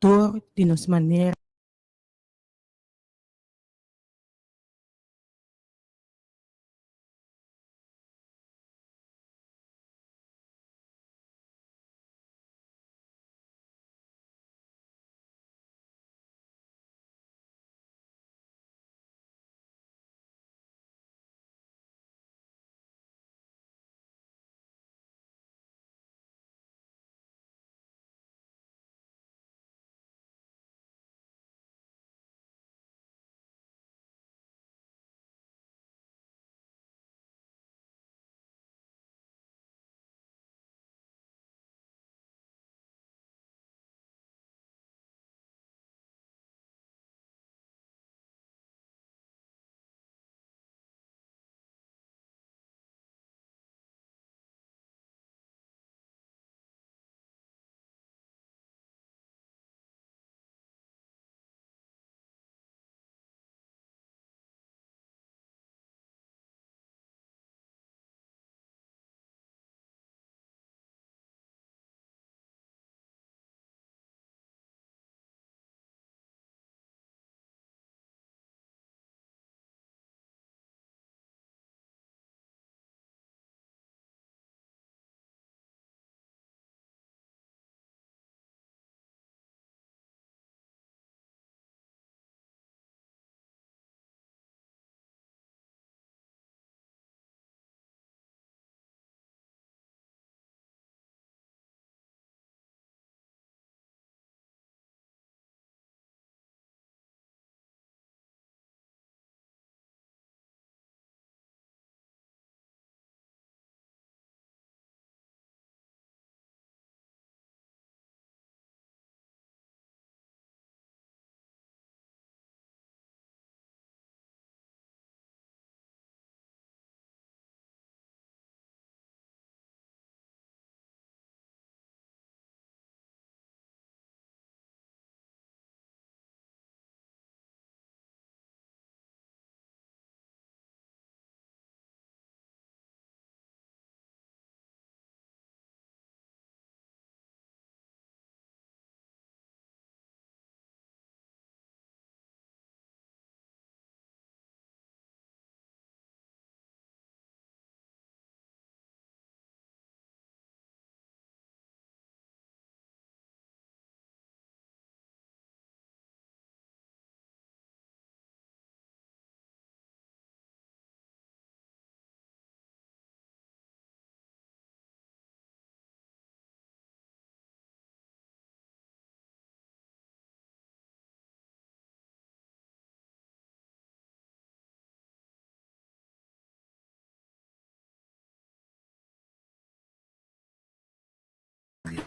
Dor di nos manera.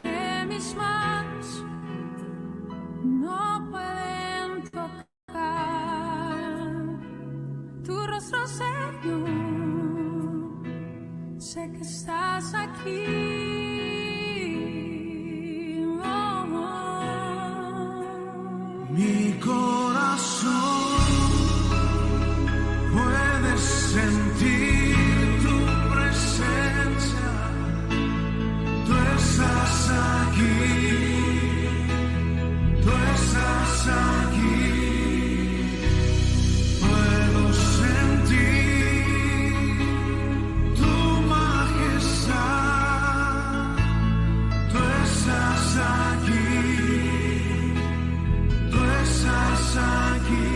Que mis manos no pueden tocar tu rostro, Señor. Sé que estás aquí. Oh, oh. Mi corazón puede sentir tu presencia. Tú estás aquí, tú estás aquí. Puedo sentir tu majestad. Tú estás aquí, tú estás aquí.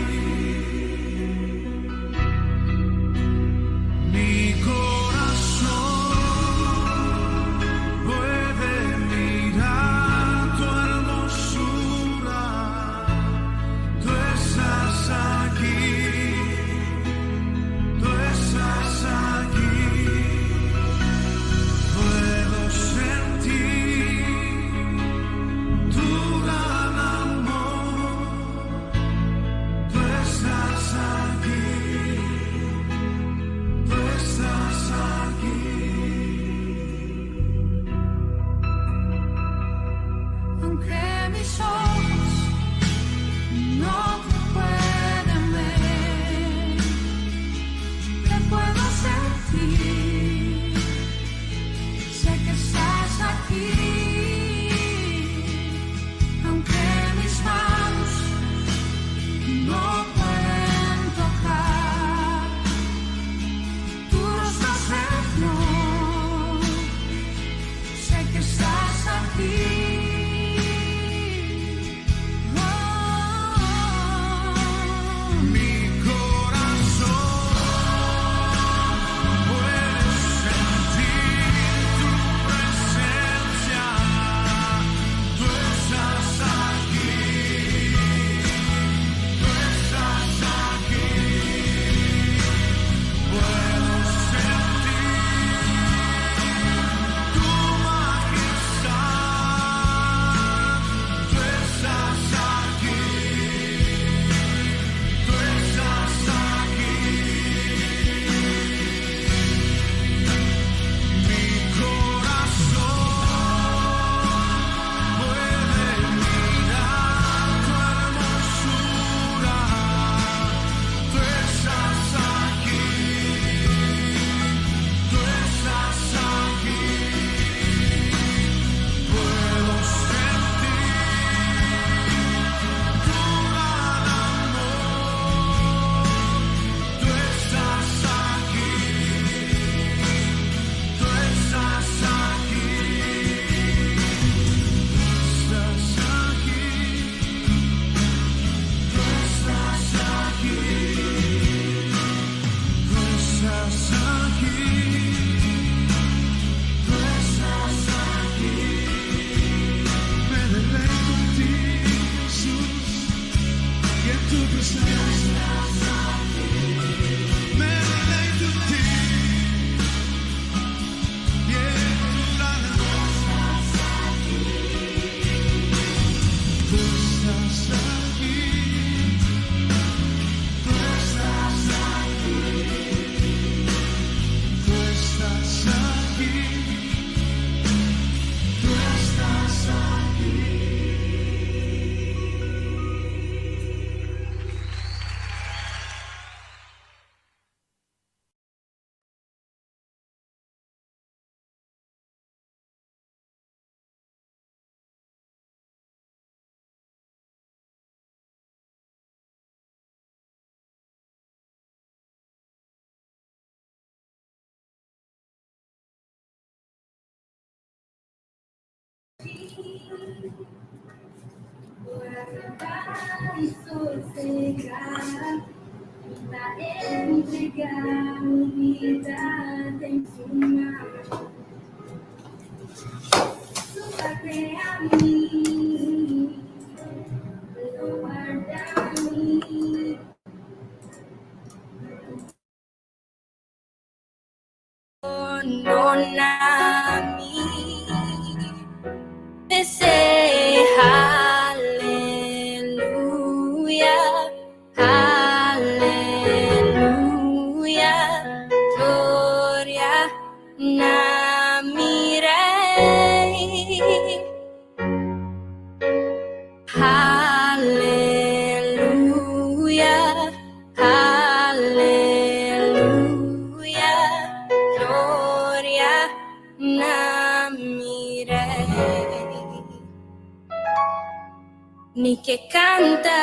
Mi ke kanta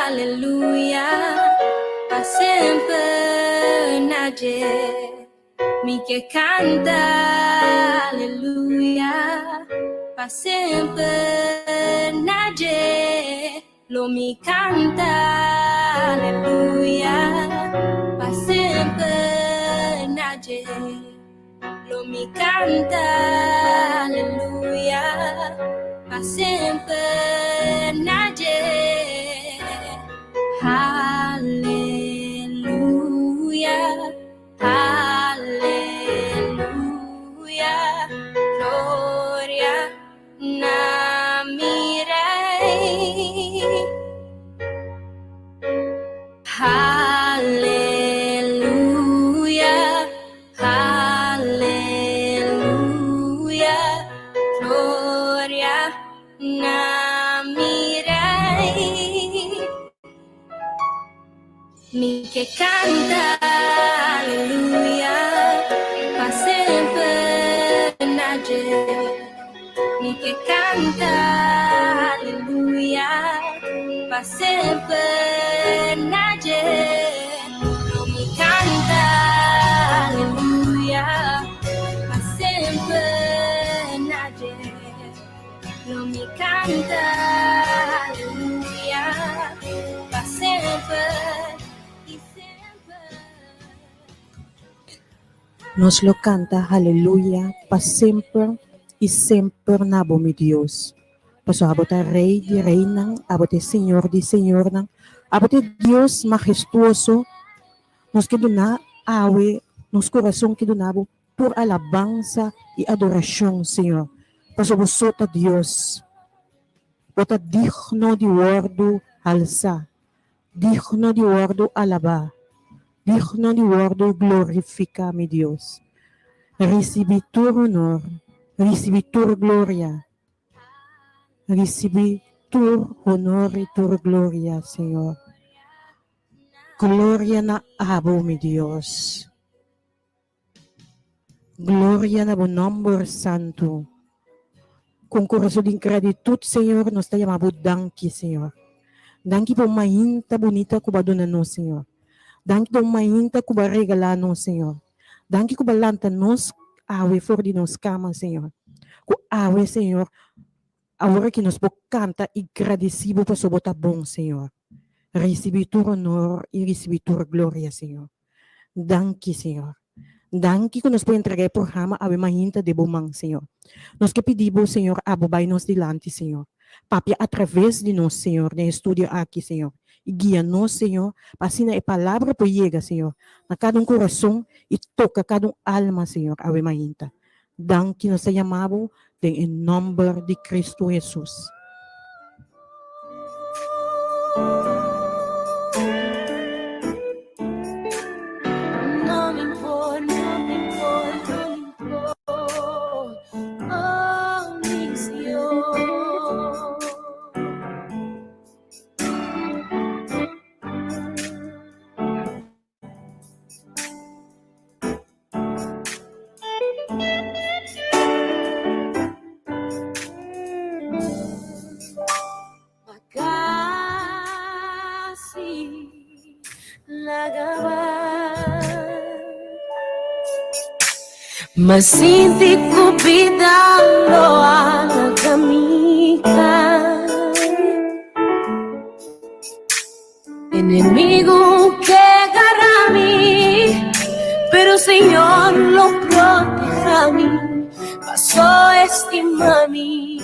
aleluya pa semper na dje. Mi ke kanta aleluya pa semper na dje. Lo mi kanta aleluya pa semper na dje. Lo mi kanta aleluya pa semper na dje. Aleluya, aleluya, gloria na mi Rei. Aleluya, aleluya, gloria na mi Rei. Mi ke kanta aleluya pa semper na dje. Mi ke kanta aleluya pa semper na dje. Lo mi kanta aleluya pa semper na dje. Lo mi kanta aleluya pa semper i semper. Nos lo kanta haleluya pa semper i semper na bo, mi Dios. Pasobra abo ta Rei di reinan, abo ta e Señor di señornan, abo ta e Dios mahestuoso. Nos ke duna awe nos kurason ke duna bo tur alabansa i adorashon, Señor, pasobra bo so ta Dios. Bo ta digno di wòrdu halsá, digno di wòrdu alabá, digno di wòrdu glorifiká, mi Dios. Risibí tur honor, risibí tur gloria, risibí tur honor i tur gloria, Señor. Gloria na abo, mi Dios. Gloria na bo nòmber santu. Ku un kurason di gratitut, Señor, nos ta yama bo danki, Señor. Danki pa un mainta bunita ku bo a duna nos, Señor. Danki pa un mainta ku bo a regalá nos, Señor. Danki ku bo a lanta nos awe for di nos kama, Señor. Ku awe, Señor, awor aki nos por kanta i gradisí bo pasobra bo ta bon, Señor. Risibí tur honor i risibí tur gloria, Señor. Danki, Señor. Danki ku nos por entrega e programa awe mainta den bo man, Señor. Nos ke pidi bo, Señor, abo bai nos dilanti, Señor. Papia atraves di nos, Señor, den e studio aki, Señor. i guia nos, Señor, pa asina e palabra por yega, Señor, na kada un kurason i toka kada un alma, Señor, awe mainta. Danki nos ta yama bo den e nòmber di Kristu Hesus. Ma sinti ku bida lo a laga mi kai. Enemigu ke gara mi, pero Señor lo proteja mi, paso estima mi.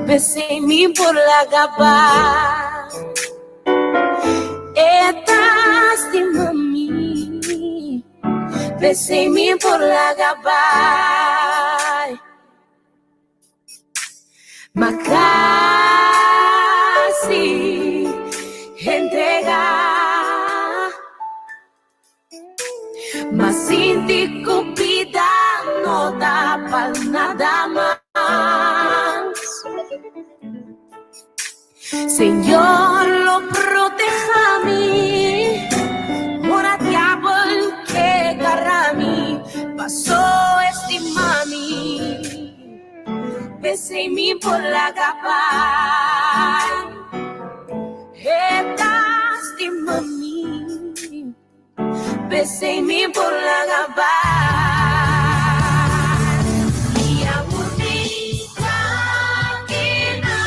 P'esei mi por laga bai. E ta stima mi, p'esei mi por laga bai. Ma kasi entrega. Ma sinti ku bida no ta pa nada mas. Señor lo proteja mi, ora diabel ke gara mi, paso estima mi, p'esei mi por laga bai. E ta stima mi, p'esei mi por laga bai. Mi amor mi ta keda,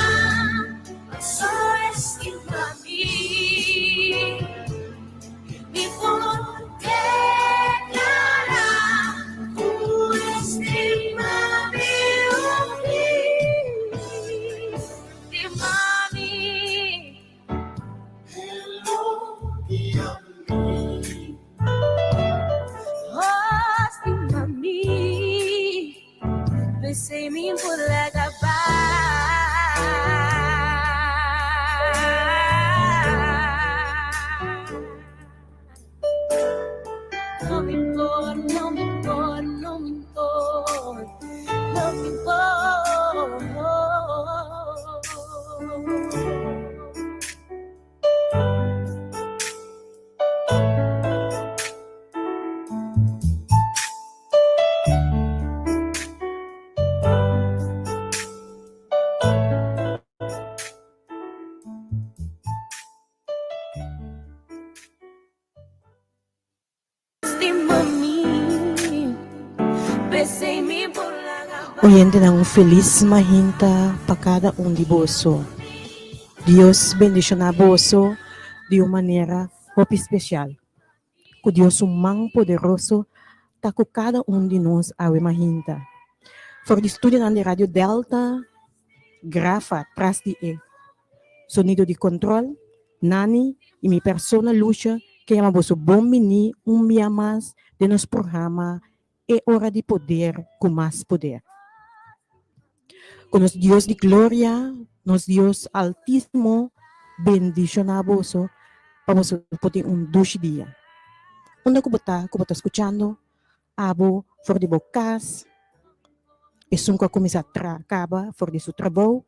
paso estima mi. Mi por declara ku estima mi hopi. Stima mi. Oh, stima mi. P'esei mi por laga bai. No me impor, no me impor, no me impor, no me impor. Oyentenan un felis mahinta pa kada un di boso. Dios bendiciona boso di un manera hopi special. Ku Dios su man poderoso ta ku kada un di nos awe mahinta. For di studionan di Radio Delta, Grafa tras di e sonido di control, Nani y mi persona Lucia ke yama boso bon bini un bia mas den nos programa E Ora di Poder ku Mas Poder. Ku nos Dios di gloria, nos Dios altisimo bendiciona boso pa boso por tin un dushi dia. Unda ku bo ta ku bo ta skuchando abo for di bo kas, esun ku a kuminsá tra kaba for di su trabou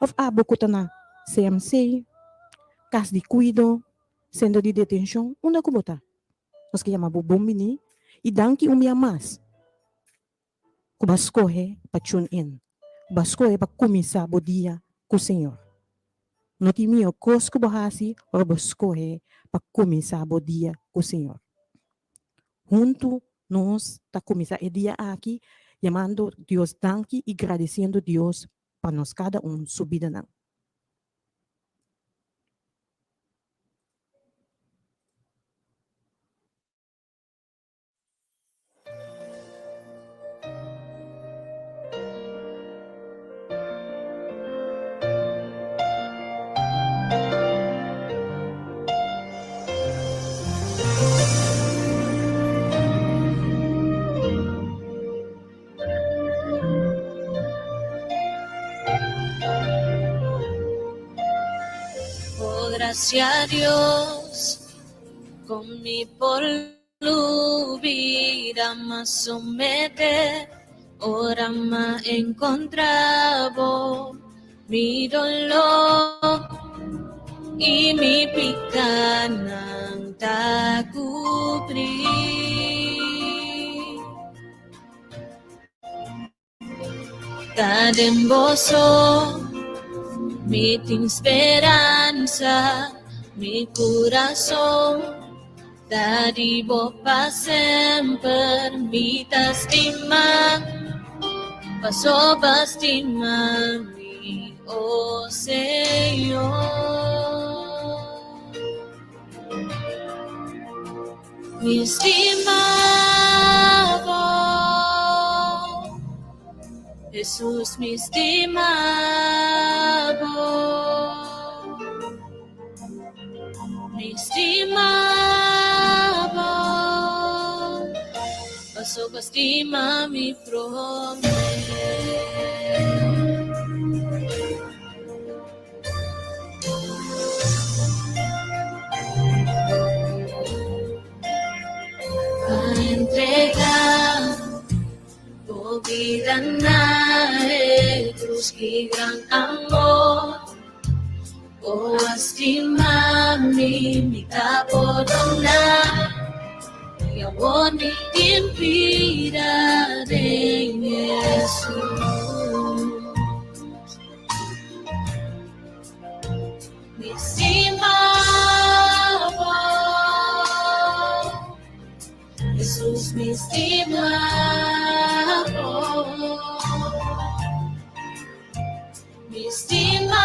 òf abo ku ta na CMC, kas di kuido, sentro di detenshon, unda ku bo ta nos ke yama bo bon bini i danki un bia mas ku bo a skohe pa tune in, ku bo a skohe pa kuminsá bo dia ku Señor. No tin mihó kos ku bo hasi ora bo skohe pa kuminsá bo dia ku Señor. Huntu nos ta kuminsá e dia aki yamando Dios danki i gradisiendo Dios pa nos kada un su bidanan. Gracias a Dios, con mi por vida mas somete, ora ma encontrabo mi dolor y mi picanan ta cubrir. Ta den boso mi tin speransa, mi kurason ta di bo pa semper. Mi ta stima, paso ba stima mi, o Señor. Mi stima bo, Jesus, mi stima bo. Mi stima bo, pasobra stima mi prome. Pa entrega bo bida na e cruz, ki gran amor. Bo a stima mi, mi ta pordona. I awor mi tin bida den Jesus. Mi stima bo, Jesus, mi stima bo. Mi stima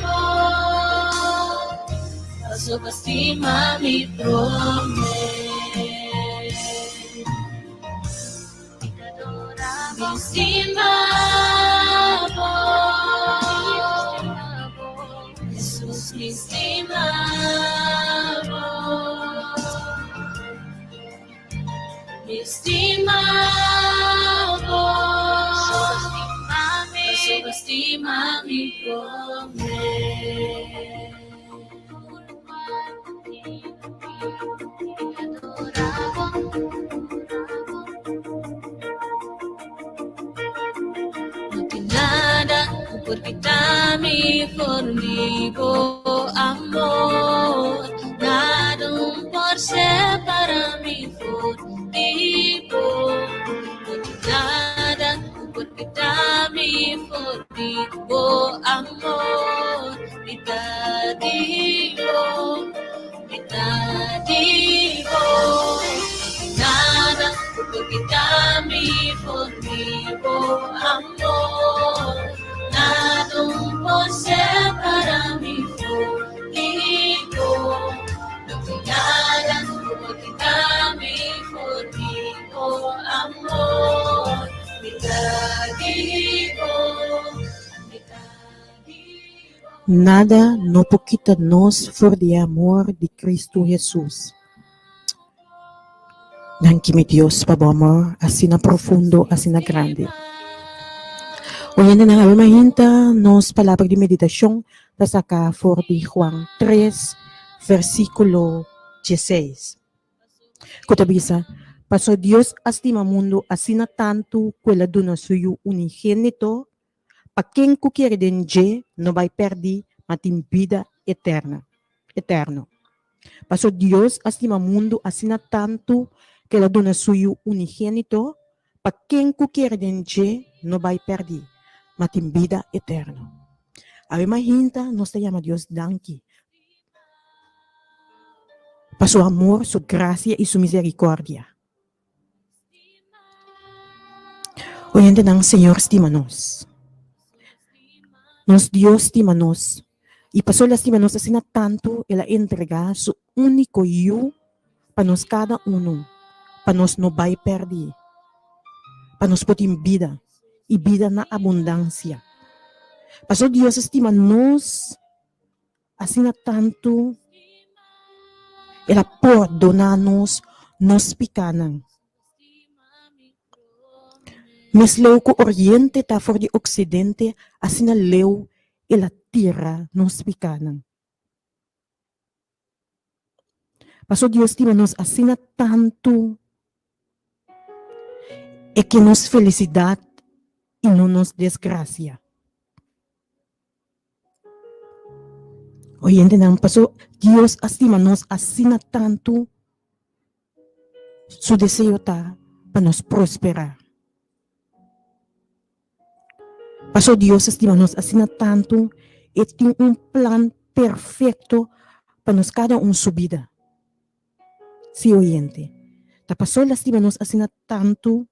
bo, pasobra stima mi prome. Mi stima bo, Jesus, mi stima bo. Mi stima bo, pasobra stima mi prome. No tin nada ku por kita mi for di bo amor. Nada un por separa mi for di bo. No tin nada ku por kita mi for di bo amor. Mi ta di bo, mi ta di bo. Nada ku por kita mi for di bo amor. Nada un por separa mi for di bo. No tin nada ku por kita mi for di bo amor. Mi ta di bo, mi ta di bo. Nada no por kita nos for di e amor di Cristo Hesus. Danki mi Dios pa bo amor asina profundo, asina grandi. Oyentenan, awe mainta nos palabra di meditacion ta saca for di Juan 3, versiculo 16, cu ta bisa, Paso Dios a stima mundu asina tantu cu el a duna su Yu unigenito, pa ken ku kere den dje no bai pèrdí, ma tin bida eterna, eterno. Paso Dios a stima mundu asina tantu ku el a duna su Yu unigénito, pa ken ku kere den dje no bai pèrdí, ma tin bida eterno. Awe mahinta nos ta yama Dios danki pa su amor, su grasia i su miserikòrdia. Oyentenan, Señor stima nos. Nos Dios stima nos. I pasobra El a stima nos asina tantu, El a entregá Su úniko Yu pa nos kada unu, pa nos no bai pèrdí, pa nos por tin bida, i bida na abundansia. Pasobra Dios a stima nos Asina tantu El a pordoná nos nos pikánan. Mes leu ku oriente ta for di oksidente, asina leu El a tira nos pikánan. Paso Dios stima nos asina tantu, e ke nos felisidat i no nos desgrasia. Oyentenan, paso Dios a stima nos asina tantu, su deseo ta pa nos prosperá. Paso Dios a stima nos asina tantu, e tin un plan perfekto pa nos kada un su bida. Sí, oyente, ta paso el a stima nos asina tantu,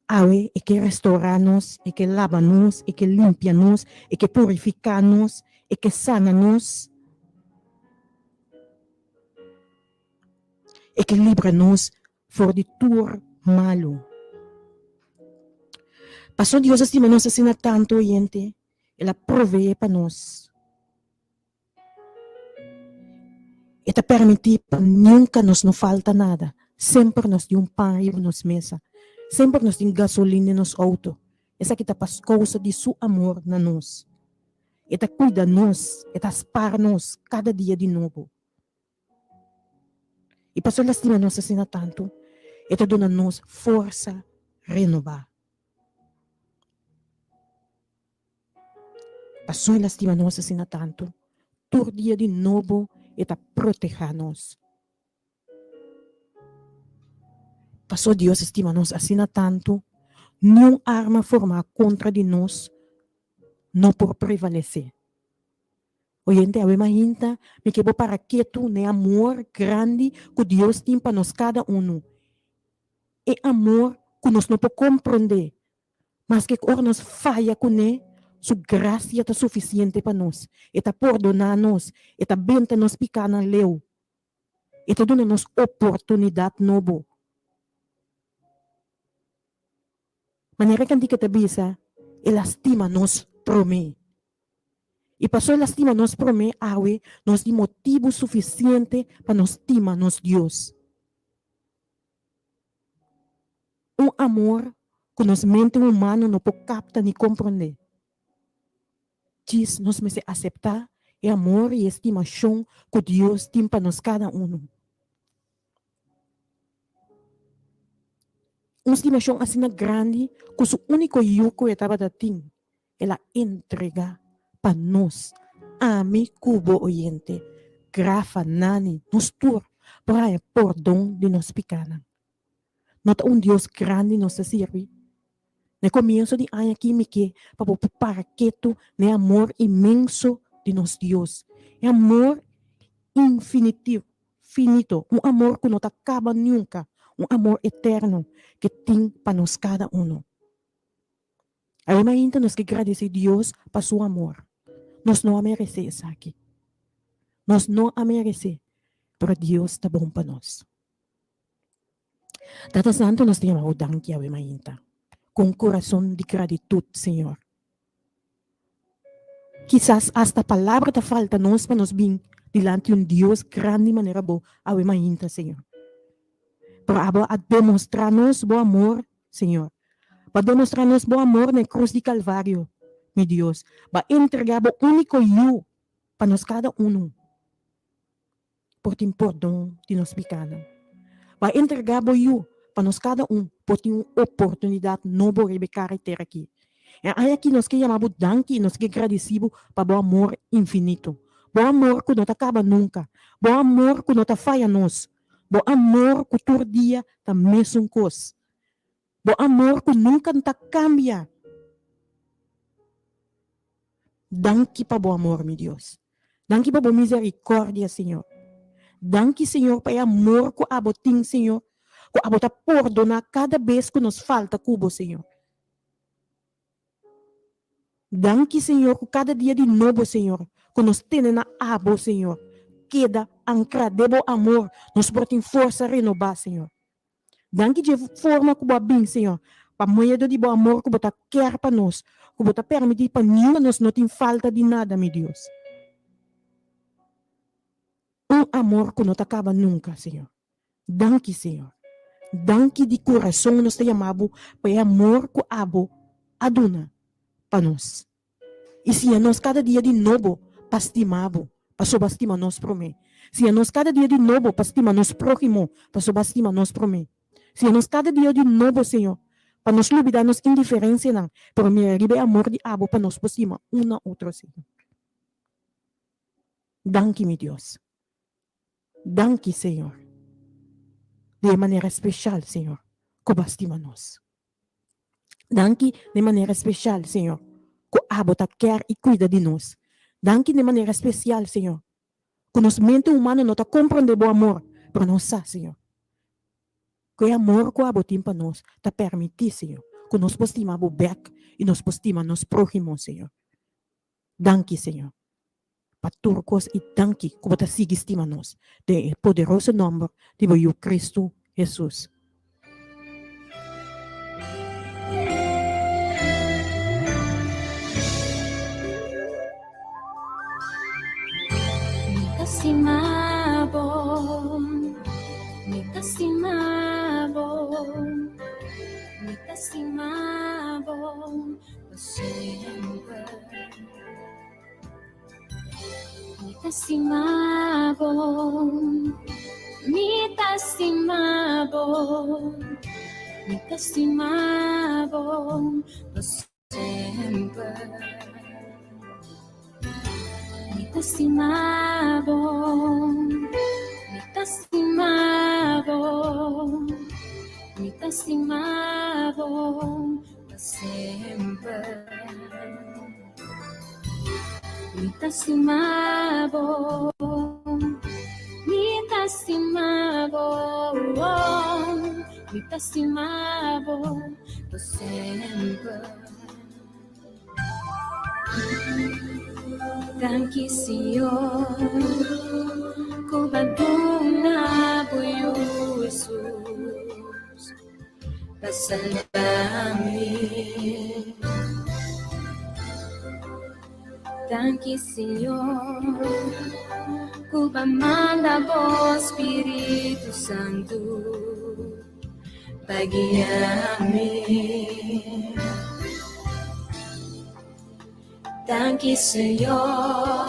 awe e ke restorá nos, e ke laba nos, e ke limpia nos, e ke purifiká nos, e ke sana nos, e ke libra nos for di tur malu. Paso Dios a stima nos asina tantu, oyente, El a proveé pa nos. E ta permití pa nunka nos no falta nada. Semper nos tin un pan riba nos mesa. Semper nos tin gasolin den nos outo. Esaki ta pa kousa di Su amor na nos. E ta kuida nos, e ta spar nos kada dia di nobo. I pasobra el a stima nos asina tantu, e ta duna nos forsa renobá. Pasobra el a stima nos asina tantu, tur dia di nobo e ta protehá nos. Pasobra Dios a stima nos asina tantu, niun arma formá kontra di nos no por prevalesé. Oyente, awe mainta mi ke bo para ketu na e amor grandi ku Dios tin pa nos kada unu. E amor ku nos no por komprondé, maske ku ora nos faya kuné, su grasia ta sufisiente pa nos. E ta pordoná nos, e ta benta nos pikánan leu, e ta duna nos oportunidat nobo. Manera e kantika ta bisa, El a stima nos promé. I pasobra el a stima nos promé, awe nos tin motibu sufisiente pa nos stima nos Dios. Un amor ku nos mente humano no por kapta ni komprondé. Djis nos mester aseptá e amor i e stimashon ku Dios tin pa nos kada unu. Un stimashon asina grandi ku su úniko Yu ku e tabata tin, el a entregá pa nos. Ami ku bo oyente, Grafa, Nani, nos tur por haña pordon di nos pikánan. No ta un Dios grandi nos ta sirbi? Na e komienso di aña aki mi ke pa bo por para ketu na e amor inmenso di nos Dios, e amor infinitivo, finito, un amor ku no ta kaba nunka, un amor eterno ke tin pa nos kada uno. Awe mainta nos ke gradisí Dios pa su amor. Nos no a meresé esaki. Nos no a meresé, pero Dios ta bon pa nos. Tata Santu, nos ta yama bo danki awe mainta ku un kurason di gratitut, Señor. Kisas asta palabra ta falta nos pa nos bin dilanti un Dios grandi manera bo awe mainta, Señor. Pero abo a demostrá nos bo amor, Señor. Bo a demostrá nos bo amor na e krus di Kalvario, mi Dios. Bo a entregá bo úniko Yu pa nos kada unu por tin pordon di nos pikánan. Bo a entregá bo Yu pa nos kada un por tin un oportunidat nobo riba e kara i tera akí. E aña akí nos ke yama bo danki i nos ke gradisí bo pa bo amor infinito, bo amor ku no ta kaba nunka, bo amor ku no ta faya nos, bo amor ku tur dia ta mesun kos, bo amor ku nunka no ta kambia. Danki pa bo amor, mi Dios. Danki pa bo misericordia, Señor. Danki, Señor, pa e amor ku abo tin, Señor, ku abo ta pordoná kada bes ku nos falta ku bo, Señor. Danki, Señor, ku kada dia di nobo, Señor, ku nos tene na abo, Señor, keda ankrá den bo amor, nos por tin forsa renobá, Señor. Danki dje forma ku bo a bin, Señor, pa medio di bo amor ku bo ta kèr pa nos, ku bo ta permití pa niun di nos no tin falta di nada, mi Dios. Un amor ku no ta kaba nunka, Señor. Danki, Señor. Danki di kurason nos ta yama bo pa e amor ku abo a duna pa nos. I siña nos kada dia di nobo pa stima bo. pasobra a stima nos promé. Siña nos kada dia di nobo pa stima nos próhimo, pasobra a stima nos promé. Siña nos kada dia di nobo, Señor, pa nos lubidá nos indiferensianan, pero mira riba e amor di abo pa nos por stima un na otro, Señor. Danki, mi Dios. Danki, Señor, di e manera speshal, Señor, ku bo a stima nos. Danki den manera speshal, Señor, ku abo ta kèr i kuida di nos. Danki den manera spesial, Señor, ku nos mente humano no ta komprondé bo amor, pero nos sa, Señor, ku e amor ku abo tin pa nos ta permití, Señor, ku nos por stima bo bèk i nos por stima nos próhimo, Señor. Danki, Señor, pa tur kos i danki ku bo ta sigui stima nos. Den e poderoso nòmber di bo Yu Kristu Hesus. Mi ta stima bo, mi ta stima bo, mi ta stima bo pa semper. Mi ta stima bo, mi ta stima bo, mi ta stima bo pa semper. Mi ta stima bo, mi ta stima bo, mi ta stima bo pa semper. Mi ta stima bo, mi ta stima bo, mi ta stima bo pa semper. Danki Señor, ku b'a duna bo Yu Jesus pa salba mi. Danki Señor, ku b'a manda bo Spiritu Santu pa guia mi. Danki Señor,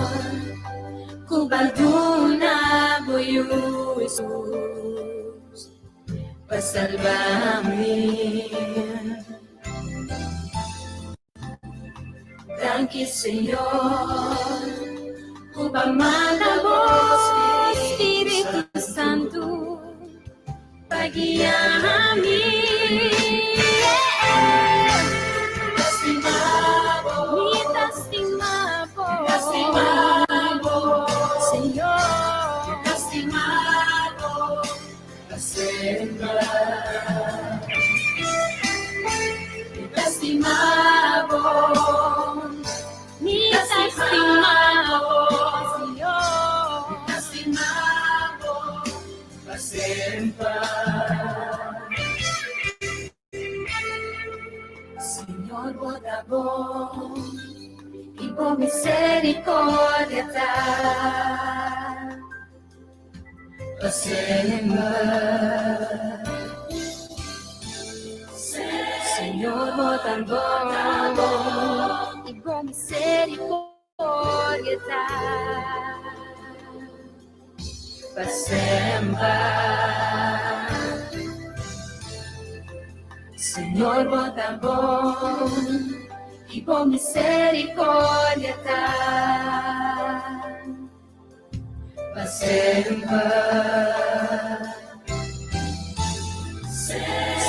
ku b'a duna bo Yu Jesus pa salba mi. Danki Señor, ku b'a manda bo Spiritu Santu pa guia mi. Mi ta stima bo, Señor. Mi ta stima bo, Señor. Señor, bo ta bon i bo misericordia ta pa semper. Señor, bo ta bon i bo misericordia ta pa semper. Señor, bo ta bon i bo misericordia ta pa semper.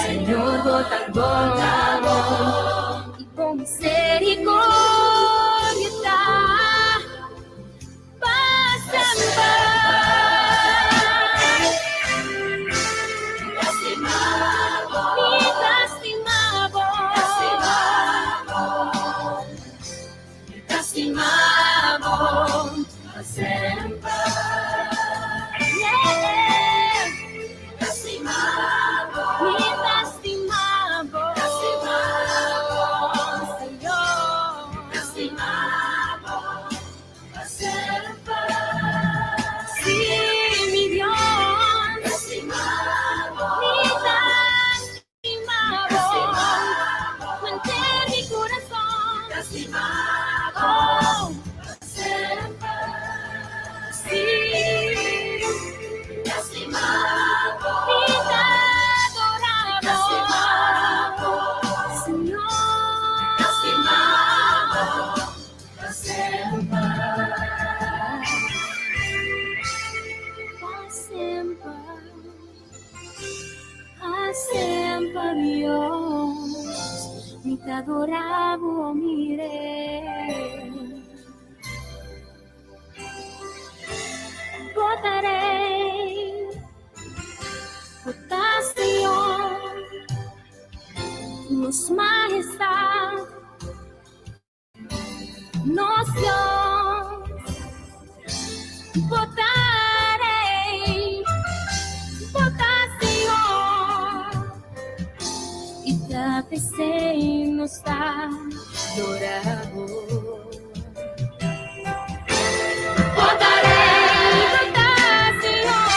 Señor, bo ta bon i bo misericordia ta pa semper. Mi ta stima bo, yeah. Mi ta stima bo, Señor. Semper Dios, mi ta adorá bo, mi Rei. Bo ta Rei, bo ta Señor, nos Majestad, nos Dios. Bo ta Rei, bo ta Señor, i ta p'esei nos ta adorá bo. Bo ta Rei, bo ta Señor,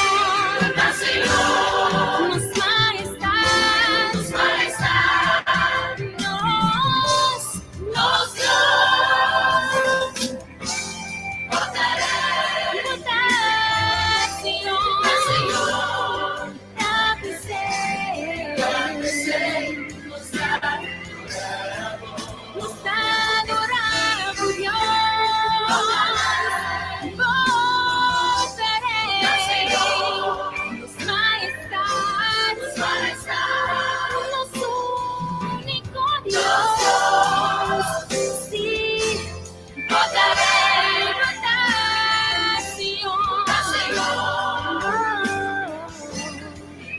bo ta Señor, nos Majestad, nos Majestad, nos, nos Dios. Bo ta Rei, bo ta Señor, Señor, ta p'esei, ta p'esei, nos ta nos ta adorá bo Dios. Bo ta Rei, nos Majestad, nos Majestad, nos úniko Dios. Sí, bo ta Rei, bo ta Señor, Señor.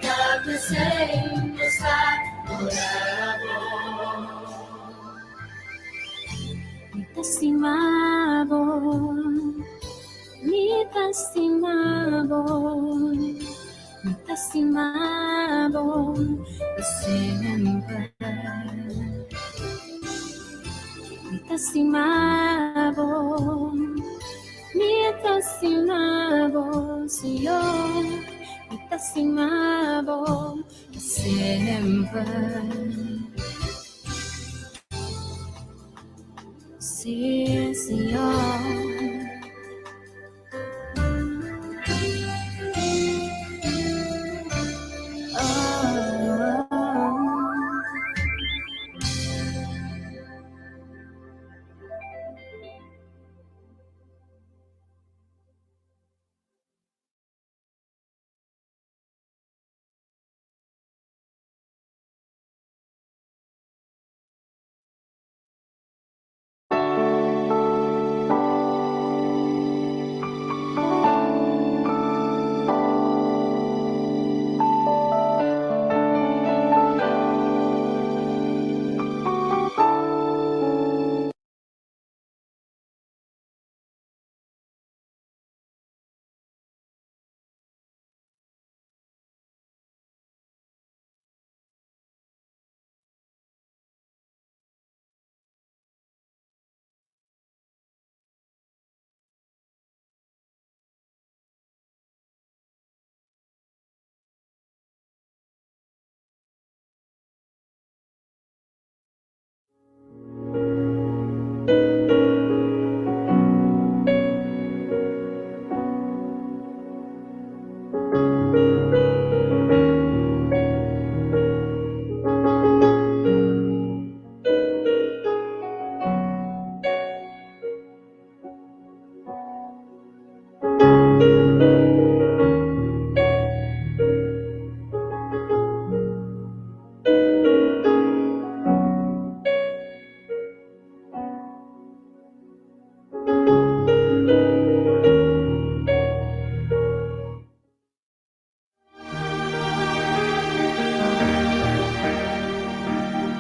Ta p'esei nos ta adorá bo. Mi ta stima bo, mi ta stima bo, mi ta stima bo, semper. Mi ta stima bo, mi ta stima bo, Señor, mi ta stima bo, semper. Sí, Señor. Oh.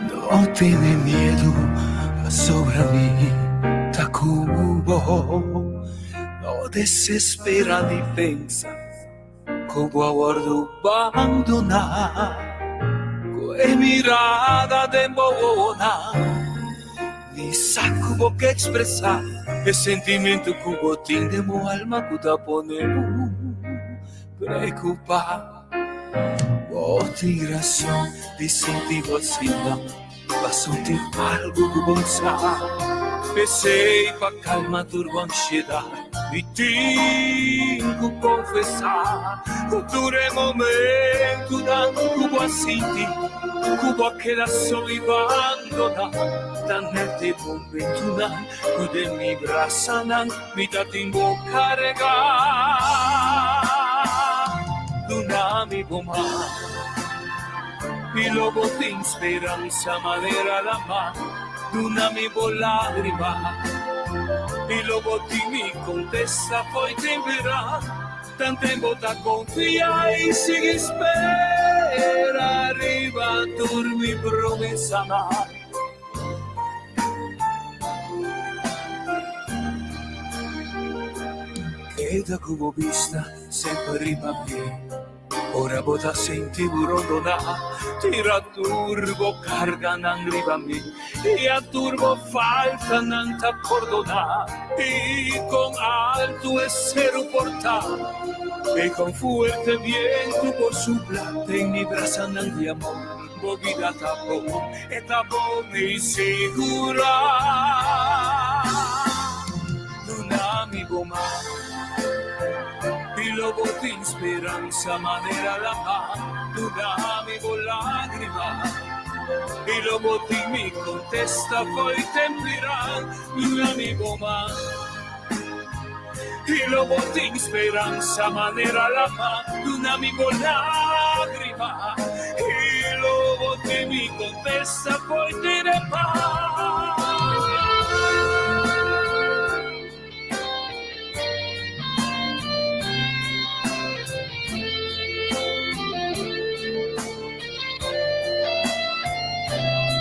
No tene miedu, pasobra mi ta ku bo. No desesperá ni pensa ku bo a wòrdu bandoná. Ku e mirada den bo wowonan, mi sa ku bo ke ekspresá e sentimentu ku bo tin den bo alma ku ta pone bo preokupá. Bo tin rason di sinti bo asina, pasobra tin algu ku bo sa. P'esei pa kalma tur bo ansiedat, mi tin ku konfesá ku tur e momentunan ku bo a sinti ku bo a keda sol i bandoná, ta nèt e momentunan ku den mi brasanan mi ta tin bo kargá. Duna mi bo man. Mi lo bo tin speransa manera lama Duna mi bo lágrima Mi lo bo tin mi kontesta fo'i tempera Tanten bo ta konfia i sigui spera Riba tur mi promesanan. Keda ku bo bista semper riba mi. Ora bo ta sinti bo rondoná, tira tur bo karganan riba mi, i a tur bo faltanan ta pordoná. I kon altu e seru por ta, i kon fuerte bientu por supla, den mi brasanan di amor bo bida ta bon, e ta bon i sigurá. Duna mi bo man. I lo bo tin speransa manera lama, Duna mi bo lágrima. I lo bo tin mi kontesta fo'i tempiran, Duna mi bo man. I lo bo tin speransa manera lama, Duna mi bo lágrima. I lo bo tin mi kontesta fo'i tempiran.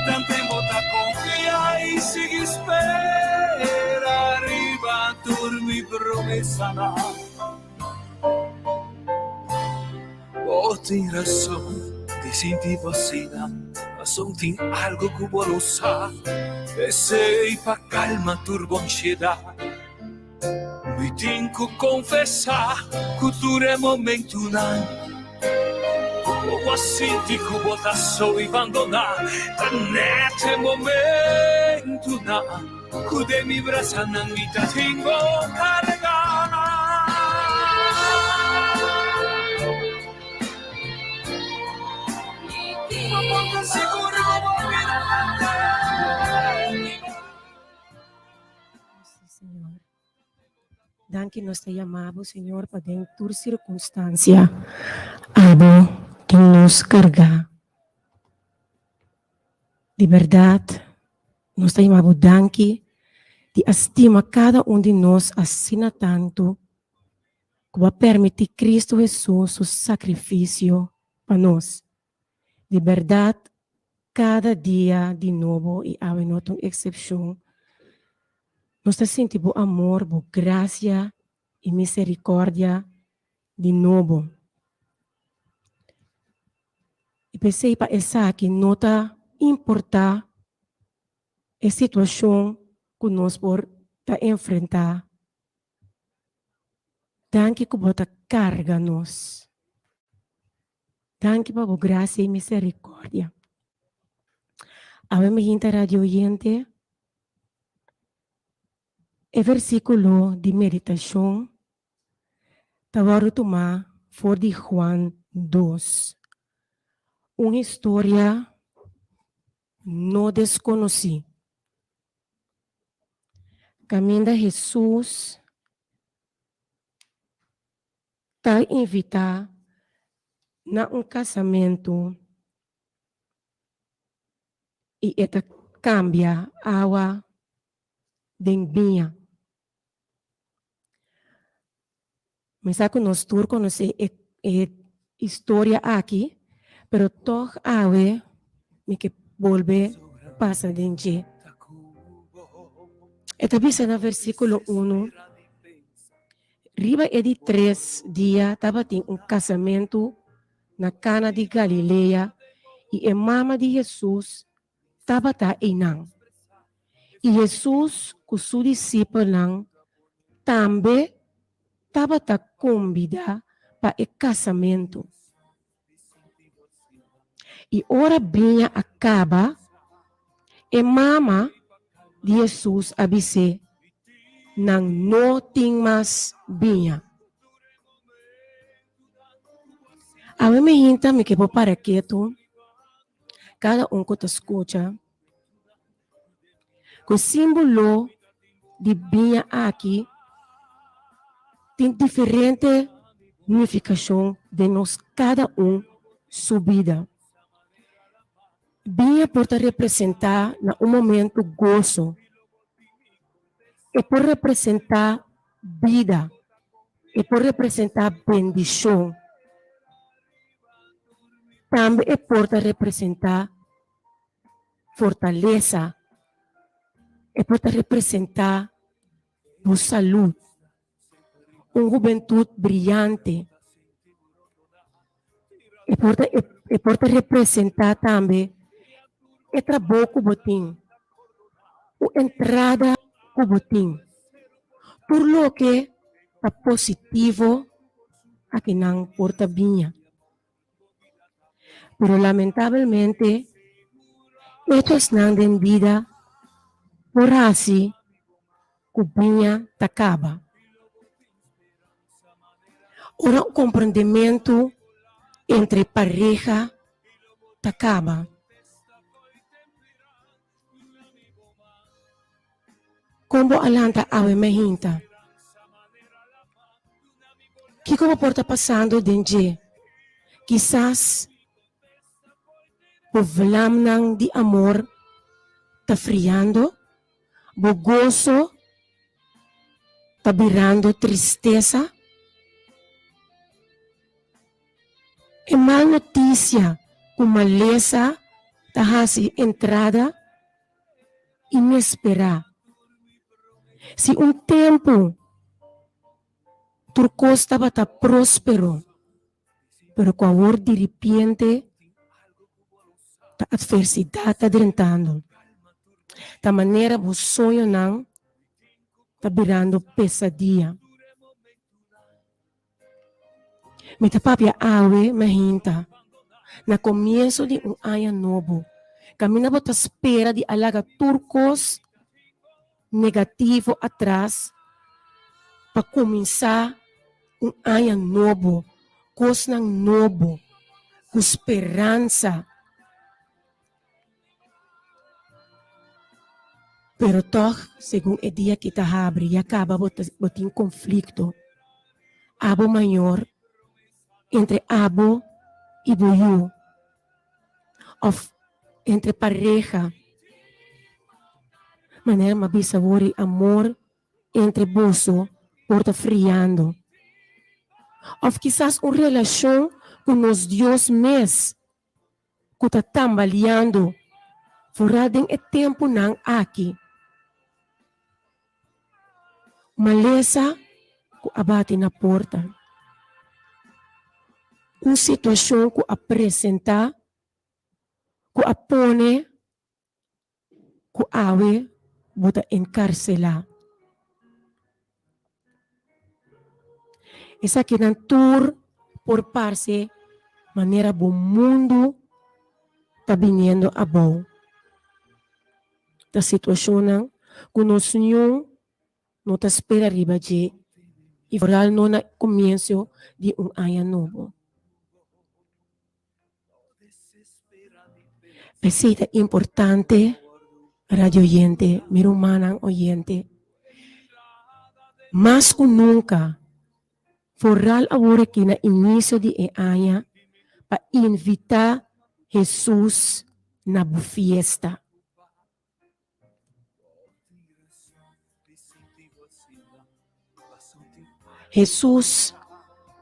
Tanten bo ta konfia i sigui spera riba tur mi promesanan. Bo tin rason di sinti bo asina, pasobra tin algo ku bo no sa. Esei pa kalma tur bo ansiedat. Mi tin ku konfesá ku tur e momentunan ku bo a sinti ku bo ta so i bandoná, ta nèt e momentunan ku den mi brasanan mi ta tin bo kargá. Señor. Danki nos ta yama bo, Señor, pa den tur circunstancia abo tin nos carga. Di berdad nos ta yama bo danki di a stima cada un di nos asina tanto cu bo a permiti Cristo Jesus su sacrificio pa nos. Di berdad Kada dia di nobo i awe no ta un eksepshon, nos ta sinti bo amor, bo grasia i miserikòrdia di nobo. I p'esei pa esaki no ta importá e situashon ku nos por ta enfrentá. Danki ku bo ta karga nos. Danki pa bo gracia y misericordia. Awe mi hinta radio oyente, e versiculo di meditacion ta wordo tuma for di Juan dos. Un historia no desconoci. Caminda Jesus ta invitá na un kasamentu i e ta kambia awa den biña. Mi sa ku nos tur konosé e e historia aki, pero tòg awe mi ke bolbe pasa den dje. E ta bisa na versíkulo unu. Riba e di tres dia tabatin un kasamentu na Kana di Galilea i e mama di Hesus tabata einan. I Hesus ku su disipelnan tambe tabata kombidá pa e kasamentu. I ora biña a kaba, e mama di Hesus a bis'é, Nan no tin mas biña. Awe mi hinta mi ke por para ketu, kada un ku ta skucha, ku e símbolo di biña aki tin diferente nifikashon den nos kada un su bida. Biña por ta representá na un momentu goso. E por representá bida. E por representá bendishon. Tambe e por ta representá fortalesa. E por ta representá bo salud. Un hubentut briyante. E por ta e por ta representá tambe e trabou ku bo tin, un entrada ku bo tin. Tur loke ta positivo akinan por ta biña. Pero lamentabelmente echosnan den bida por hasi ku biña ta kaba. Ora un komprendementu entre pareha ta kaba. Kon bo a lanta awe mainta? Kiko bo por ta pasando den dje? Kisas bo vlamnan di amor ta friando, bo goso ta birando tristesa. E mal notisia ku malesa ta hasi entrada inesperá. Si un tempu tur kos tabata próspero, pero ku awor diripiente ta atversidat ta drentando. Ta manera bo soñonan ta birando pesadia. Mi ta papia awe mainta, na komienso di un aña nobo, kaminda bo ta spera di a laga tur kos negativo atras pa kuminsá un aña nobo, kosnan nobo, ku speransa. Pero tòg, segun e dia ki ta habri, ya kaba bo ta bo tin konflikto. Abo mayor, entre abo i bo yu, òf entre pareha. Manera mi a bisa awor, e amor entre boso por ta friando. Òf kisas un relashon ku nos Dios mes. ku ta tambaleando foral den e tempunan aki. Malesa ku a bati na porta. Un situashon ku a presentá ku a pone ku awe bo ta enkarselá. Esakinan tur por parse manera bo mundu ta biniendo abou. Ta situashonnan ku nos niun no ta spera riba dje i foral no na komienso di un aña nobo. P'esei ta importante, radio oyente, mi rumannan oyente, mas ku nunka, foral awor aki na inisio di e aña, pa invitá Hesus na bo fiesta. Hesus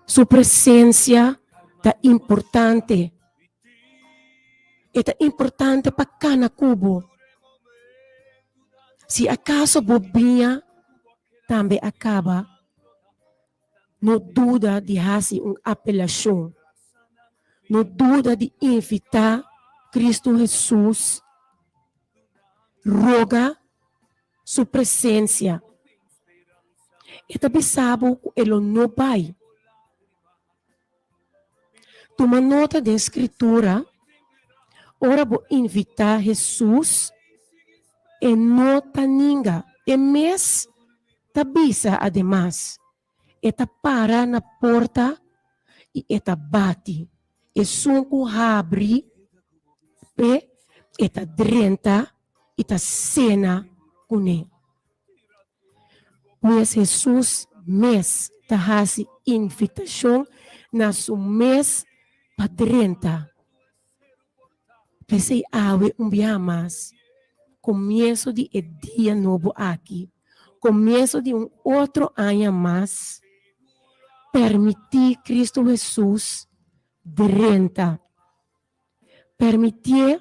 su presencia ta importante. E ta importante pa cana cu bo. Si acaso bo biña tambe a caba, no duda di haci un apelacion. No duda di invita Cristo Hesus roga su presencia. E ta bisa bo ku e lo no bai. Tuma nota den Skritura, ora bo invitá Hesus, e no ta ninga. E mes ta bisa ademas, E ta para na porta i e ta bati. Esun ku habri p'e, e ta drenta i ta sena kuné. Pues Hesus mes ta hasi invitashon na su mes pa drenta. P'esei awe un biaha mas, komienso di e dia nobo aki, komienso di un otro aña mas, permití Kristu Hesus drenta. Permitié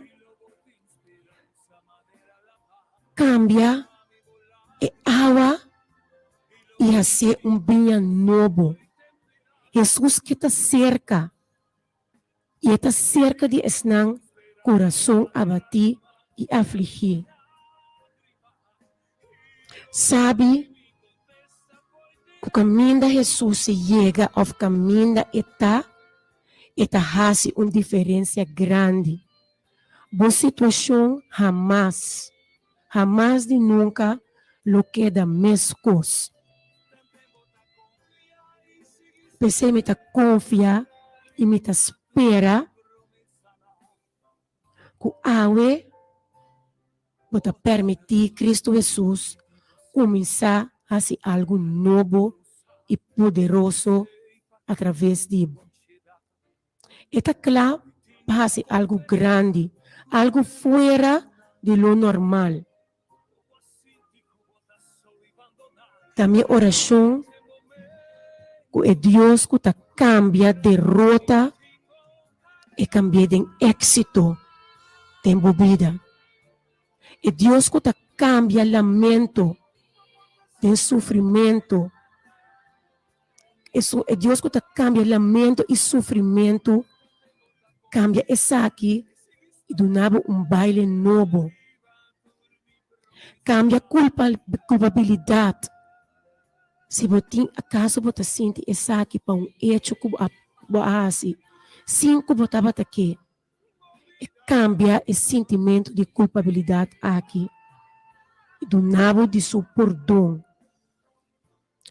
kambia e awa i hasié un biña nobo. Hesus ke ta serka. I e ta serka di esnan kurason abatí i afligí. Sabi ku kaminda Hesus yega òf kaminda e ta, e ta hasi un diferensia grandi. Bo situashon hamas, hamas di nunka lo keda meskos. P'esei mi ta konfia i mi ta spera ku awe bo ta permití Kristu Hesus kuminsá hasi algu nobo i poderoso atraves di bo. E ta kla pa hasi algu grandi, algu fuera di lo normal. Ta mi orashon ku e Dios ku ta kambia derota, e kambi'é den éksito den bo bida. E Dios ku ta kambia lamento den sufrimentu. Esun e Dios ku ta kambia lamento i sufrimentu, kambia esaki i duna bo un baile nobo. Kambia kulpa, kulpabilidat. Si bo tin akaso bo ta sinti esaki pa un echo ku bo a bo a hasi sin ku bo tabata ke, e kambia e sintimentu di kulpabilidat aki i duna bo di su pordon.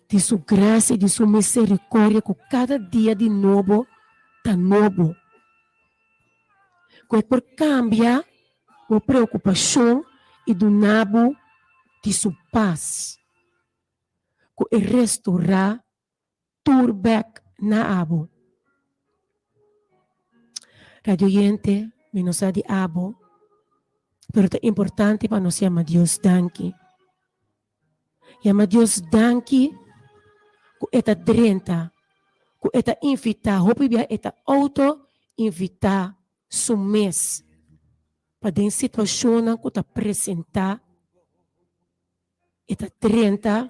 Di su grasia i di su misericordia ku kada dia di nobo ta nobo. Ku e por kambia bo preokupashon i duna bo di su pas. Ku e restorá tur bek na abo. Radio oyente, mi no sa di abo, pero ta importante pa nos yama Dios danki. Yama Dios danki ku e ta drenta, ku e ta invitá, hopi bia e ta outo invitá su mes pa den situashonnan ku ta presentá e ta drenta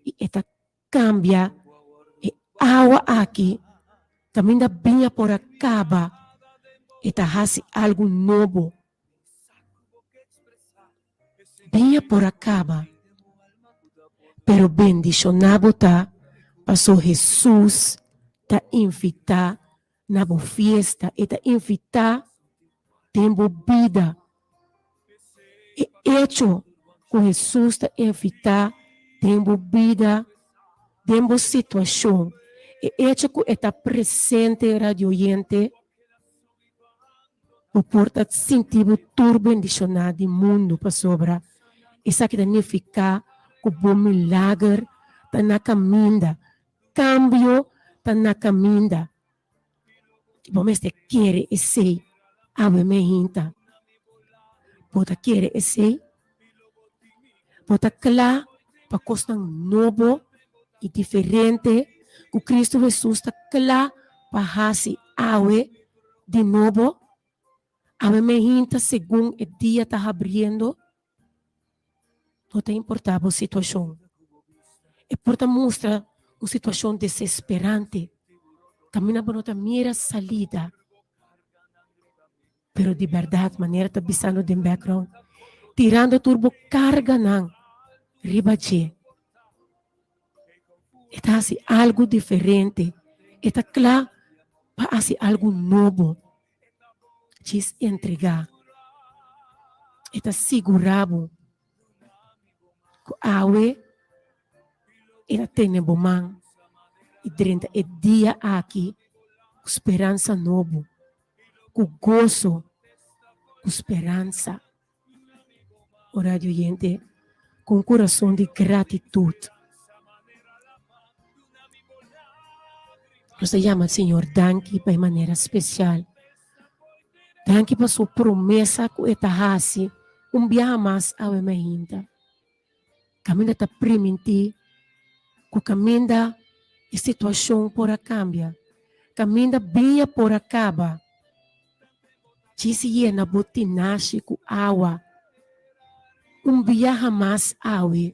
i e ta kambia e awa aki kaminda biña por a kaba e ta hasi algu nobo. Dia por a kaba, pero bendishoná bo ta paso Hesus ta invitá na bo fiesta, e ta invitá den bo bida. E echo ku Hesus ta invitá den bo bida, den bo situashon, e echo ku e ta presente, radio oyente, Bo por ta sinti bo tur bendishoná di mundu pasobra esaki ta nifiká ku bo milager ta na kaminda, kambio ta na kaminda. Bo mester kere esei awe meinta. Bo ta kere esei? Bo ta kla pa kosnan nobo i diferente ku Kristu Hesus ta kla pa hasi awe di nobo? Awe mehinta segun e dia ta habriendo, no ta importá bo situashon. E por ta mustra un situashon desesperante, kaminda bo no ta mira salida. Pero di bèrdat, manera ta bisando den background, tirando tur bo karganan riba dje. E ta hasi algu diferente. E ta kla pa hasi algu nobo. Djis entregá. E ta sigurá bo ku awe e ta tene bo man i drenta e dia aki ku speransa nobo. Ku goso, ku speransa. O radio oyente, ku un kurason di gratitut. Nos ta yama Señor danki pa e manera spesial. Danki pa su promesa ku e ta hasi un biaha mas awe mainta. Kaminda ta primintí ku kaminda e situashon por a kambia, kaminda biña por a kaba. Djis yena bo tinashi ku awa un biaha mas awe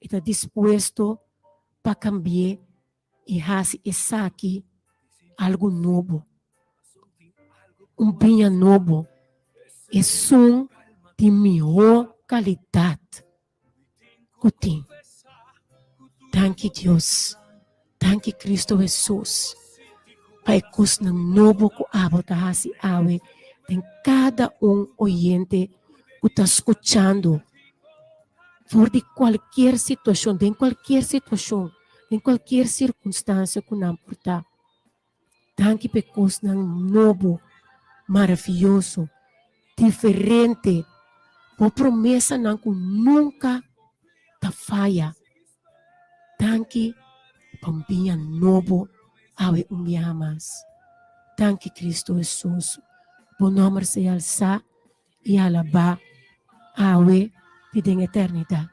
e ta dispuesto pa kambi'é i hasi esaki algu nobo, un biña nobo, esun di mihó kalidat ku tin. Danki Dios, danki Kristu Hesus pa e kosnan nobo ku abo ta hasi awe den kada un oyente ku ta skuchando for di kualkier situashon, den kualkier situashon. Den cualkier circunstancia cu nan por ta. Danki pa e cosnan nobo, maraviyoso, diferente, bo promesanan cu nunca ta faya. Danki pa un biña nobo awe un biaha mas. Danki Cristo Jesus. Bo nomber sea alsa y alaba awe y den eternidad.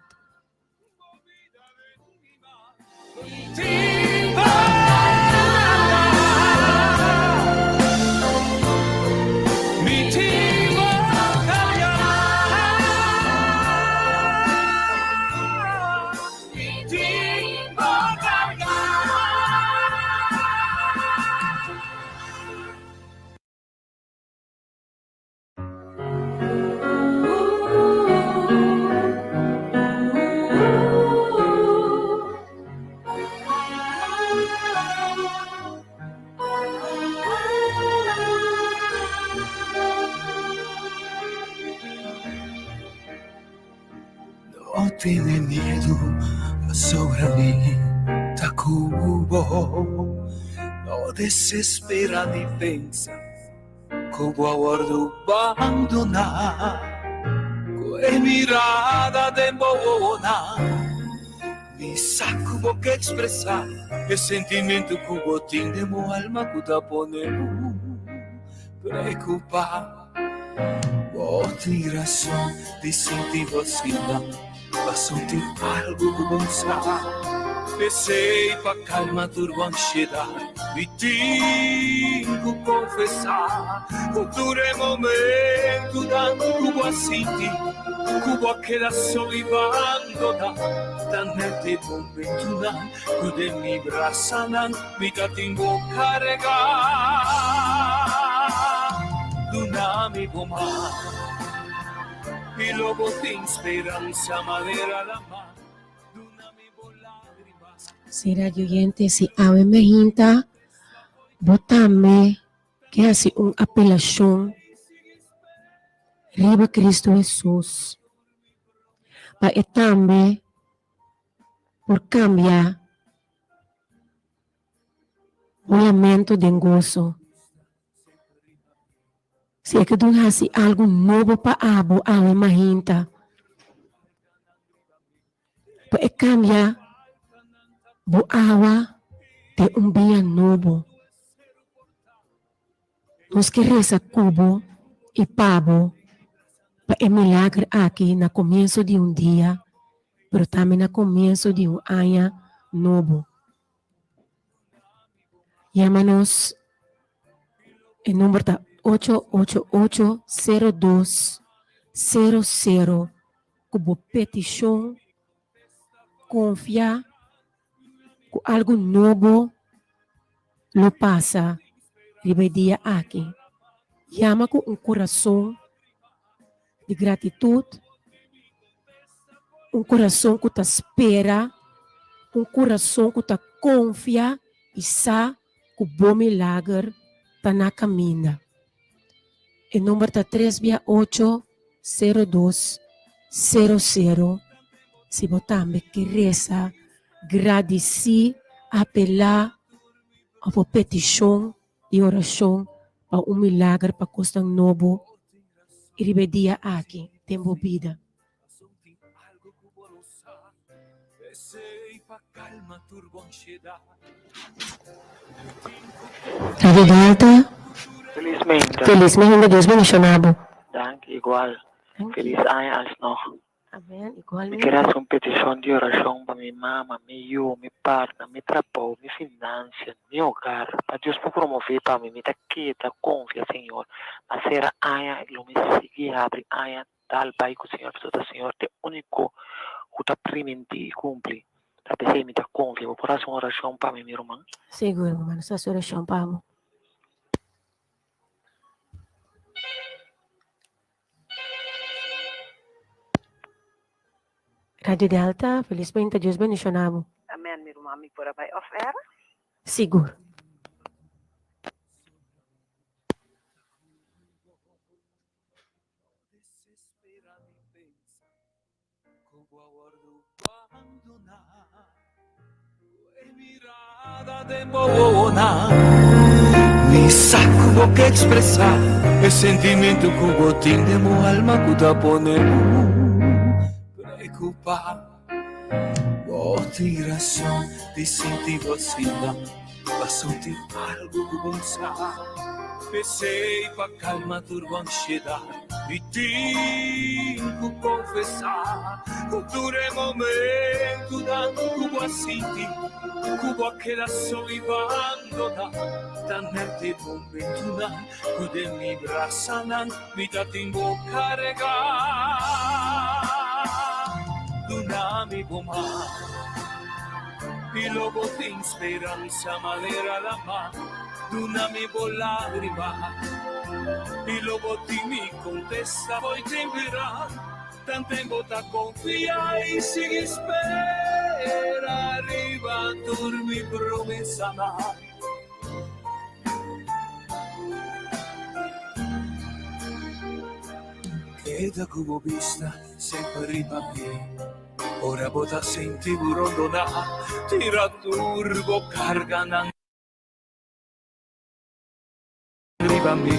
No tene miedu pasobra mi ta ku bo. No desespera ni pensa Ku bo a wòrdu bandoná. Ku e mirada den bo wowonan. Mi sa ku bo ke ekspresá e sentimentu ku bo tin den bo alma ku ta pone bo preokupá. Bo tin rason di sinti bo asina, pasobra tin algu ku bo sa. P'esei pa kalma tur bo ansiedat mi tin ku konfesá ku tur e momentunan ku bo a sinti ku bo a keda sol i bandoná ta nèt e momentunan ku den mi brasanan mi ta tin bo karegá. Duna mi bo man i lo bo tin speransa manera laman. Si radio oyente, si awe me hinta, bo tambe ke hasi un apelashon riba Cristo Hesus pa e tambe por kambia bo lamento den goso. Si e ke dun hasi algu nobo pa abo awe mahinta, pa e kambia bo awa den un biña nobo. Nos ke resa ku bo i pa bo pa e milager aki na komienso di un dia, pero tambe na komienso di un aña nobo. Yama nos, e number ta ocho ocho ocho sero dos sero sero ku bo petishon konfia ku algu nobo lo pasa riba e dia aki. Yama ku un kurason di gratitut, un kurason ku ta spera, un kurason ku ta konfia i sa ku bo milager ta na kaminda. E number ta tres bia ocho sero dos sero sero si bo tambe ke resa, gradisí, apelá òf bo petishon di orashon pa un milager pa kosnan nobo i riba e dia aki den bo bida. Radio Delta. Meinta. Felis Meinta, Dios bendiciona bo. Danki igual. Danki. Felis aña alsnog. Amen, Mi igualmente. ker hasi un petishon di orashon pa mi mama, mi yu, mi partner, mi trabou, mi financia, mi hogar, pa Dios por promove pa mi. Mi ta keda konfia Señor. Ma sera aña lo mi sigui habri aña dal bai ku Señor pasobra ta Señor ta e uniko ku ta priminti i kumpli. Ta p'esei mi ta konfia. Bo por hasi un orashon pa mi, mi ruman? Sigur, mi ruman. Nos ta hasi orashon pa bo. Radio Delta, felis meinta, Dios bendiciona bo. Amen mi ruman mi por a bai off air? Sigur. Mi sa ku bo ke ekspresá e sentimentu ku bo tin den bo alma ku ta pone bo preokupá. Bo tin rason di sinti bo asina, pasobra tin algu ku bo sa. P'esei pa kalma tur bo ansiedat mi tin ku konfesá ku tur e momentunan ku bo a sinti ku bo a keda so i bandoná ta nèt e momentunan ku den mi brasanan mi ta tin bo karegá. Duna mi bo man i lo bo tin speransa manera lamá. Duna mi bo lágrima i lo bo tin mi kontesta. Fo'i temperá, tanten bo ta konfia i sigui spera riba tur mi promesanan. Keda ku bo bista semper riba mi. Ora bo ta sinti bo rondoná, tira tur bo karganan. Riba mi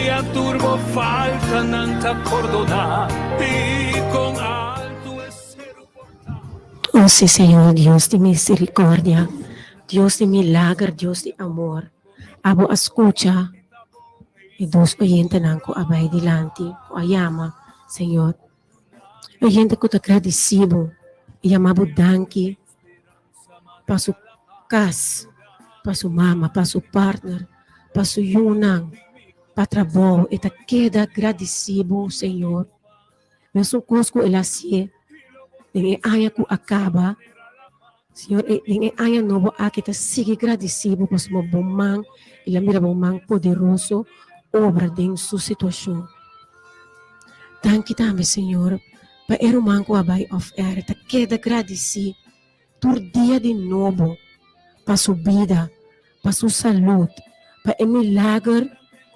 i a tur bo faltanan ta pordoná i kon altu e seru por ta. O si Señor Dios di misericordia, Dios di milager, Dios di amor, abo a scucha e dos oyentenan cu a bay dilanti, cu a yama, Señor. E hende cu ta gradici bo y yama bo danki pa su cas, pa su mama, pa su partner, pa su yunan, pa trabou, e ta keda gradici bo, Señor. Mesun cos cu el a hacié den e aña cu a caba, Señor, den e aña nobo aki ta sigui gradici bo pasobra bo man, el a mira bo man poderoso obra den su situacion. Danki tambe, Señor, pa e ruman cu a bay off air ta keda gradici tur dia di nobo pa su bida, pa su salud, pa e milager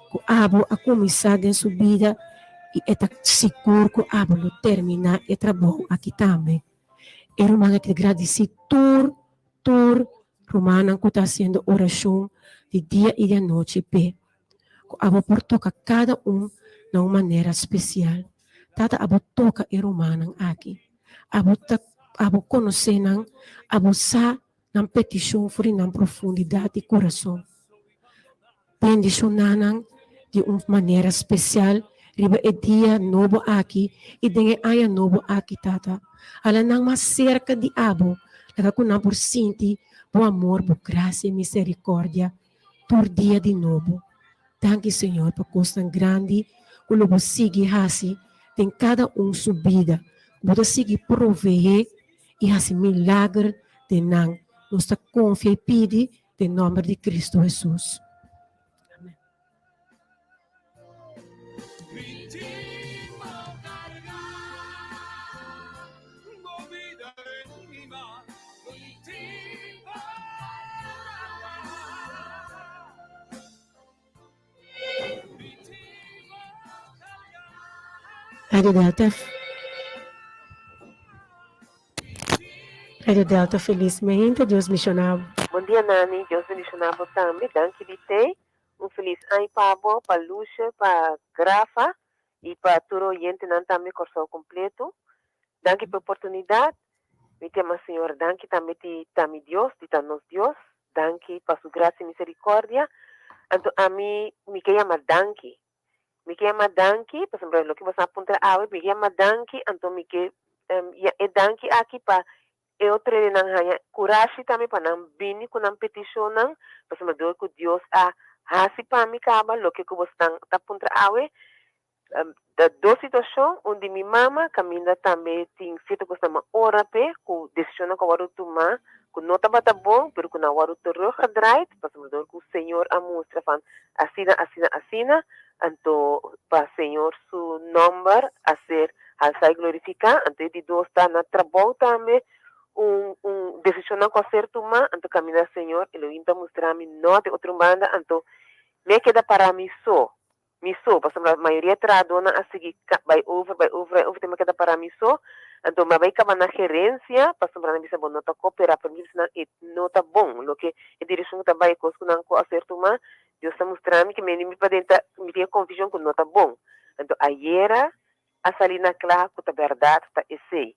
cu abo a cuminsa den su bida y e ta sigur cu abo lo termina e trabou aki tambe. E ruman aki ta gradisí tur tur rumannan ku ta hasiendo orashon di dia i di anochi p'e, ku abo por toka kada un na un manera spesial. Tata, abo toka e rumannan aki. Abo ta abo konosé nan, abo sa nan petishon for di nan profundidat di kurason. Bendishoná nan di un manera spesial riba e dia nobo aki i den e aña nobo aki, Tata. Hala nan mas serka di abo, laga ku nan por sinti bo amor, bo grasia i miserikòrdia tur dia di nobo. Danki, Señor, pa kosnan grandi ku lo bo sigui hasi den kada un su bida. Bo ta sigui proveé i hasi milager den nan. Nos ta konfia i pidi den nòmber di Kristu Hesus. Amen. Radio Delta Radio Delta felizmente Dios bendiciona bo. Bon dia Nani, Dios bendiciona bo tambe, danki di te, un feliz aña pa bo, pa Lucia, pa Grafa y pa tur oyentenan tambe Corsou completo. Danki pa e oportunidad, mi te ama Señor, danki tambe di ta mi Dios, di ta nos Dios, danki pa su gracia y misericordia. Anto ami mi ke yama danki. Mi ke yama danki pasobra loke boso a puntra awe mi ke yama danki anto mi ke e danki aki pa e otro hendenan haña kurashi tambe pa nan bini ku nan petishonnan pasobra dor ku Dios a hasi pa mi kaba loke ku bosnan ta puntra awe. Ta dos situashon, un di mi mama kaminda tambe tin sierto kosnan m'a ora p'e ku desishonnan ku a wòrdu tumá ku no tabata bon pero ku nan a wòrdu teruggedraaid pasobra dor ku Señor a mustra van asina asina asina anto pa Señor su nòmber a ser halsá i glorifiká. Anto e di dos ta na trabou tambe un un desishonnan ku a ser tumá anto kaminda Señor Elohim ta mustra mi no den otro banda anto mi a keda pará mi so. Mi so, pasobra mayoria trahadónan a sigui bai over, bai over, bai over, te mi a keda pará mi so. Anto mi a bai kaba na gerensia, pasobra nan a bisa bo no ta koperá, pero mi bisa nan e no ta bon, loke e direkshon ku ta bai, e kos ku nan ku a ser tumá, Dios ta mustra mi ke mi mi paden ta, mi tin e konvishon ku no ta bon. Anto ayera a sali na kla ku ta bèrdat ta esei.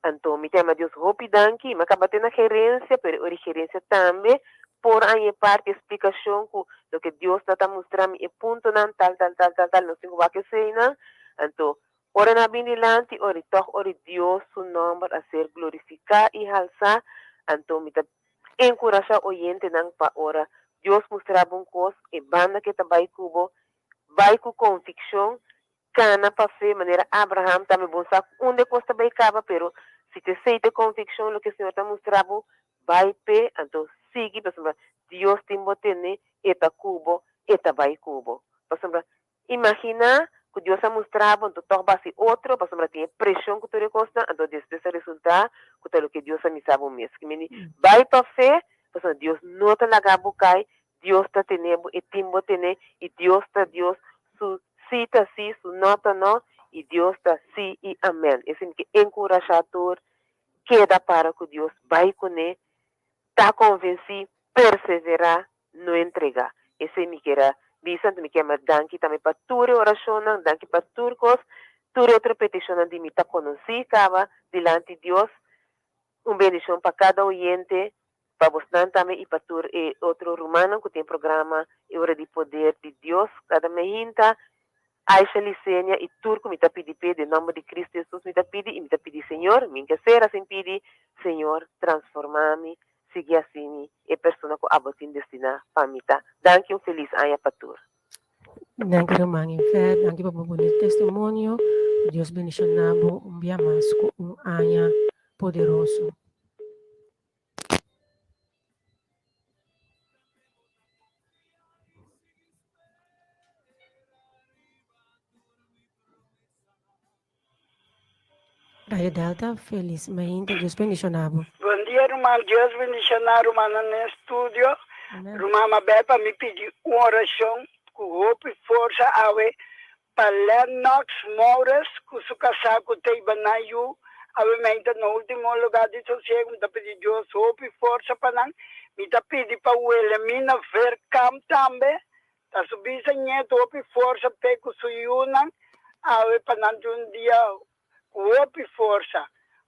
Anto mi ta yama Dios hopi danki. Mi a kaba te na gerencia, pero e ora gerencia tambe por a e parti explicacion cu loke Dios ta ta mustra mi e puntonan tal tal tal tal tal nos tin cu wak eseinan. Anto ora nan a bin dilanti ora tog ora Dios su nomber a ser glorifica y halsa. Anto mi ta encurasha oyentenan pa ora Dios mustra bo un cos e banda ke ta bay cu bo bay cu conviccion. Kana pa fe manera Abraham tambe bon sa ku unda e kos ta bai kaba, pero si ta esei ta e konvikshon loke Señor ta mustra bo, bai p'e, anto sigui pasobra Dios tin bo tene, e ta ku bo, e ta bai ku bo. Pasobra imaginá ku Dios a mustra bo, anto tòg basi otro, pasobra tin e preshon ku tur e kosnan, anto despues ta resultá ku ta loke Dios a misa bo mes. Ki mindi bai pa fe, pasobra Dios no ta laga bo kai, Dios ta tene bo, e tin bo tene, i Dios ta Dios, su sí ta sí, su no ta no, i Dios ta sí i amèn. Esei mi ke enkurashá tur, keda para ku Dios, bai kuné, ta konvensí, perseverá, no entregá. Esei mi kier a bisa, anto mi kier a danki tambe pa tur e orashonnan, danki pa tur kos, tur e otro petishonnan di mi ta konosí kaba dilanti Dios. Un bendishon pa kada oyente, pa bosnan tambe i pa tur e otro rumannan ku tin programa E Ora di Poder di Dios kada mehinta. Aisha Licenia i tur ku mi ta pidi p'e den nòmber di Kristu Hesus mi ta pidi i mi ta pidi Señor, mi ke ser asin pidi, Señor transforma mi, sigui hasi mi e persona ku abo tin destiná pa mi ta. Danki un felis aña pa tur. Danki ruman Yvette, danki pa bo bunit testimonio. Dios bendiciona bo un bia mas cu un aña poderoso. Radio Delta, felis mainta, Dios bendiciona bo. Bon dia ruman Dios bendiciona rumannan den estudio ruman Mabel pa mi pidi un oracion cu hopi forsa awe Pa Lennox Morris ku su kasá ku ta iba nan yu awe meinta na ultimo lugá di sosiegu. Mi ta pidi Dios hopi forsa pa nan. Mi ta pidi pa Wilhelmina Verkamp tambe, ta su bisa ñetu hopi forsa p'e ku su yunan awe pa nan tin un dia Ku hopi forsa.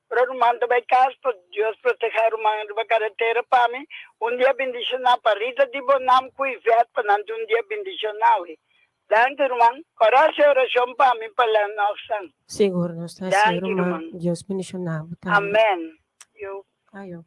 Ora ruman ta bai kas pa Dios protegá ruman riba karetera pa mi un dia bindishoná pa Rita di Bonam ku Ivette pa nan tin un dia bindishoná wi. Danki ruman. Ora hasi orashon pa mi pa Lennoxan. Sigur nos ta hasi Danki ruman. ruman. Dios bendishoná bo tambe. Amen. Yo. Ayo.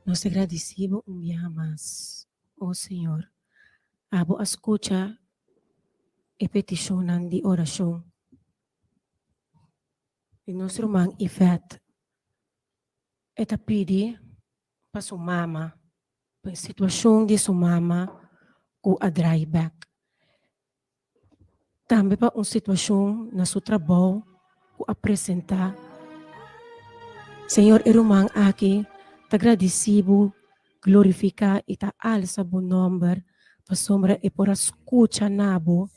Nos ta gradisí bo un biaha mas, o Señor. Abo a skucha e petishonnan di orashon di nos ruman Yvette. E ta pidi pa su mama, pa e situashon di su mama ku a drai bek. Tambe pa un situashon na su trabou ku a presentá. Señor, e ruman aki ta gradisí bo. glorifiká i ta alsa bo nòmber pasobra e por a skucha na bo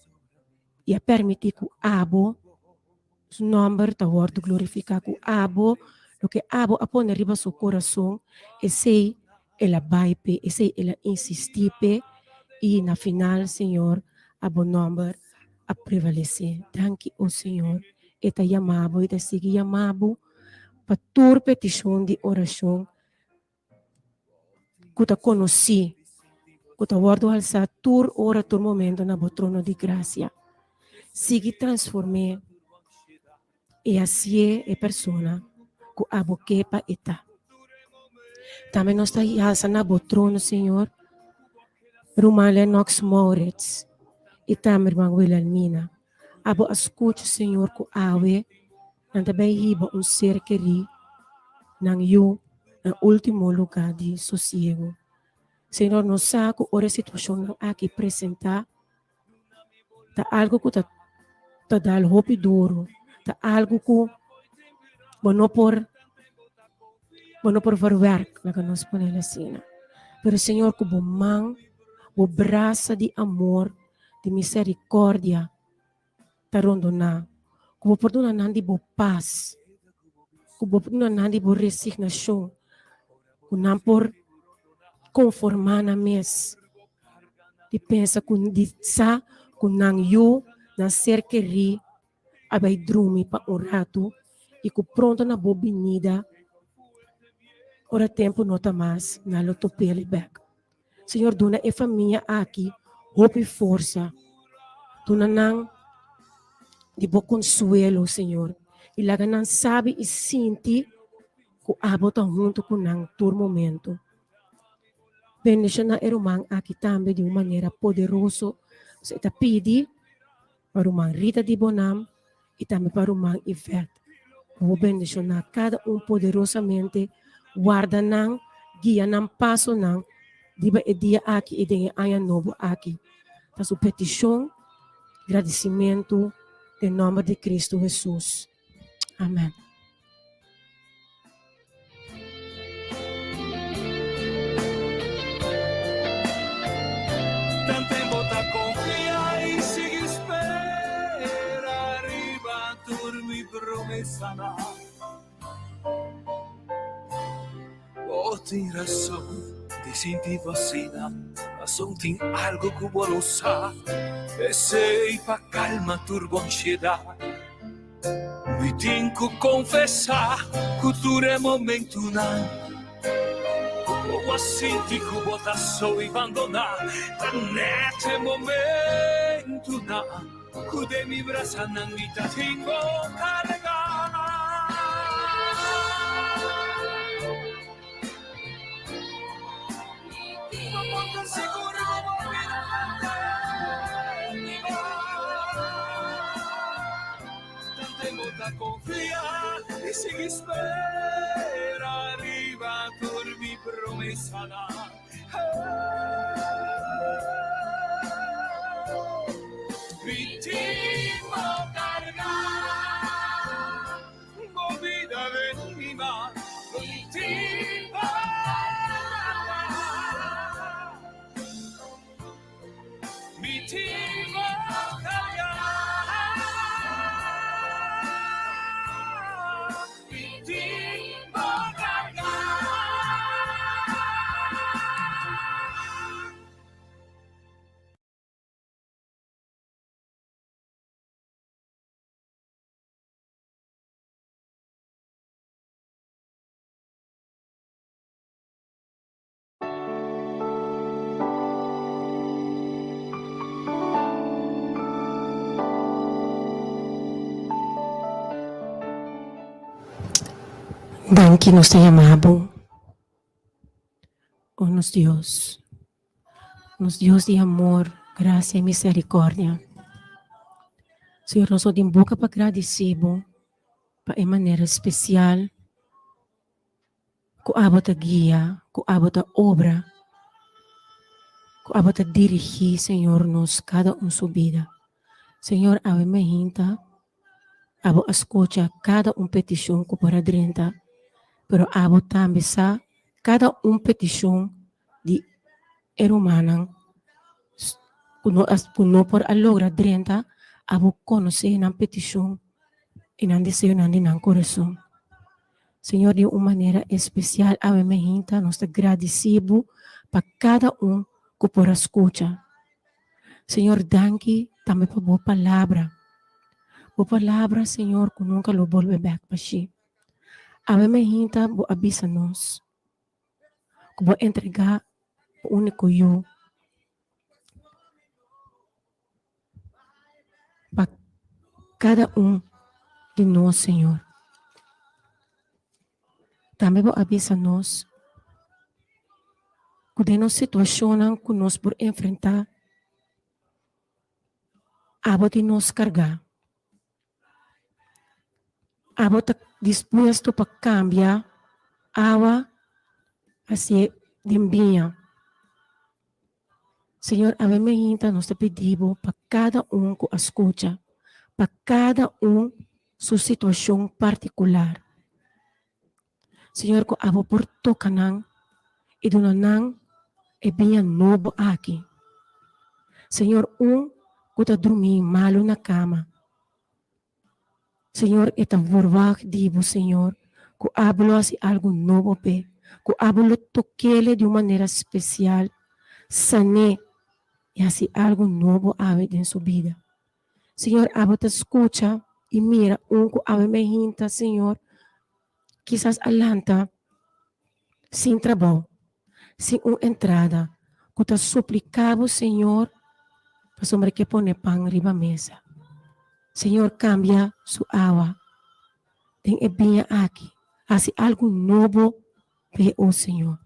i a permití ku abo su nòmber ta wòrdu glorifiká, ku abo loke abo a pone riba su kurason esei el a bai p'e, esei el a insistí p'e i na final Señor abo nòmber a prevalesé. Danki o Señor, e ta yama bo i ta sigui yama bo pa tur petishon di orashon ku ta konosí, ku ta wòrdu alsá tur ora, tur momento na bo trono di grasia. Sigui transform'é i hasié e persona ku abo ke pa e ta. Tambe nos ta alsa na bo trono, Señor, ruman Lennox Mauritz i tambe ruman Wilhelmina. Abo a skucha, Señor, ku awe nan ta bai hiba un ser kerí, nan yu, na último lugá di sosiegu. Señor, nos sa ku ora e situashonnan aki presentá, ta algu ku ta ta dal hopi duru, ta algu ku bo no por bo no por verwerk, laga nos ponel asina. Pero Señor, ku bo man, bo brasa di amor, di misericordia ta rondoná, ku bo por duna nan di bo pas, ku bo por duna nan di bo resignashon, ku nan por konformá nan mes. Di pensa ku di sa ku nan yu, nan ser kerí a bai drumi pa un ratu i ku pronto na bo binida, ora tempu no ta mas, nan lo top'el bèk. Señor duna e famia aki hopi forsa, duna nan di bo konsuelo, Señor, i laga nan sabi i sinti ku abo ta huntu ku nan tur momento. Bendiciona e ruman aki tambe di un manera poderoso. Nos e ta pidi pa ruman Rita di Bonam i tambe pa ruman Yvette. Ku bo bendiciona kada un poderosamente, warda nan, guia nan pasonan riba e dia aki i den e aña nobo aki. Ta su peticion, gradicimentu den nomber di Cristo Jesus. Amen. Bo tin rason di sinti bo asina, pasobra tin algo ku bo no sa. Esei pa kalma tur bo ansiedat. Mi tin ku konfesá ku tur e momentunan ku bo a sinti ku bo ta so i bandoná ta nèt e momentunan ku den mi brasanan mi ta tin bo kargá. Danki nos ta yama bo, o nos Dios. Nos Dios di amor, gracia y misericordia. Señor, nos no tin boca pa gradici bo pa e manera especial cu abo ta guia, cu abo ta obra, cu abo ta dirigi, Señor, nos cada un su bida. Señor, awe mainta abo a scucha cada un peticion cu por a drenta, pero abo tambe sa cada un peticion. E rumannan ku no a ku no por a logra drenta abo konosé nan petishon i nan deseonan di nan kurason. Señor di un manera espesial awe meinta nos ta gradisí bo pa kada un ku por a skucha. Señor danki tambe pa bo palabra. Bo palabra Señor ku nunka lo bolbe bèk bashí. Awe meinta bo a bisa nos. Ku bo entregá bo úniko yu pa kada un di nos, Señor. Tambe bo a bisa nos ku den nos situashonnan ku nos por enfrentá, abo tin nos kargá. Abo ta dispuesto pa kambia awa hasié den biña. Señor, awe mainta nos ta pidi bo pa kada un ku a skucha, pa kada un su situashon partikular. Señor, ku abo por toka nan i duna nan e biña nobo aki. Señor, un ku ta drumí malu na kama, Señor, e ta verwagt di bo, Señor, ku abo lo hasi algu nobo p'e, ku abo lo tok'el di un manera spesial, san'é i hasi algu nobo awe den su bida. Señor, abo ta skucha i mira un ku awe meinta, Señor, kisas a lanta sin trabou, sin un entrada, ku ta supliká bo, Señor, pasobra e ke pone pan riba mesa. Señor, kambia su awa den e biña aki, hasi algu nobo p'e, o Señor.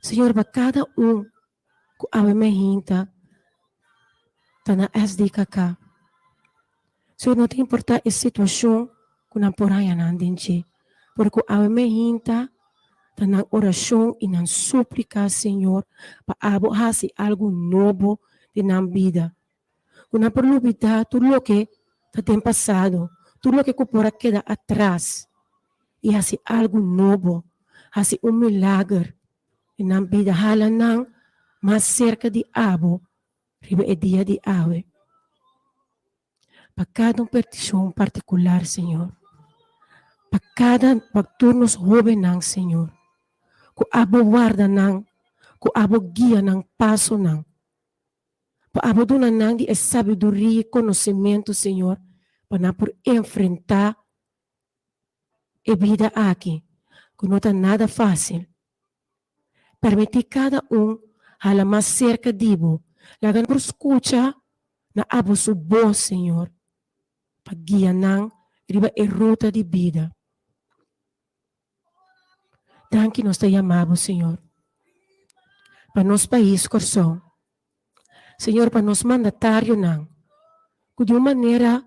Señor, pa kada un ku awe mainta ta na SDKK. Señor, no ta importá e situashon ku nan por haña nan den dje, pero ku awe mainta ta nan orashon i nan súplika, Señor, pa abo hasi algu nobo den nan bida. Ku nan por lubidá tur loke ta den pasado, tur loke ku por a keda atras i hasi algu nobo, hasi un milager i nan bida hala nan mas serka di abo riba e dia di awe. Pa kada un petishon partikular, Señor. Pa kada, pa tur nos hóbennan, Señor. Ku abo warda nan, ku abo guia nan pasonan. Pa abo duna nan di e sabiduria i konosementu, Señor, pa nan por enfrentá e bida aki, ku no ta nada fásil. Permití kada un hala mas serka di bo. Laga nan por skucha na abo su bos, Señor, pa guia nan riba e ruta di bida. Danki nos ta yama bo, Señor, pa nos pais Kòrsou. Señor, pa nos mandatarionan, ku di un manera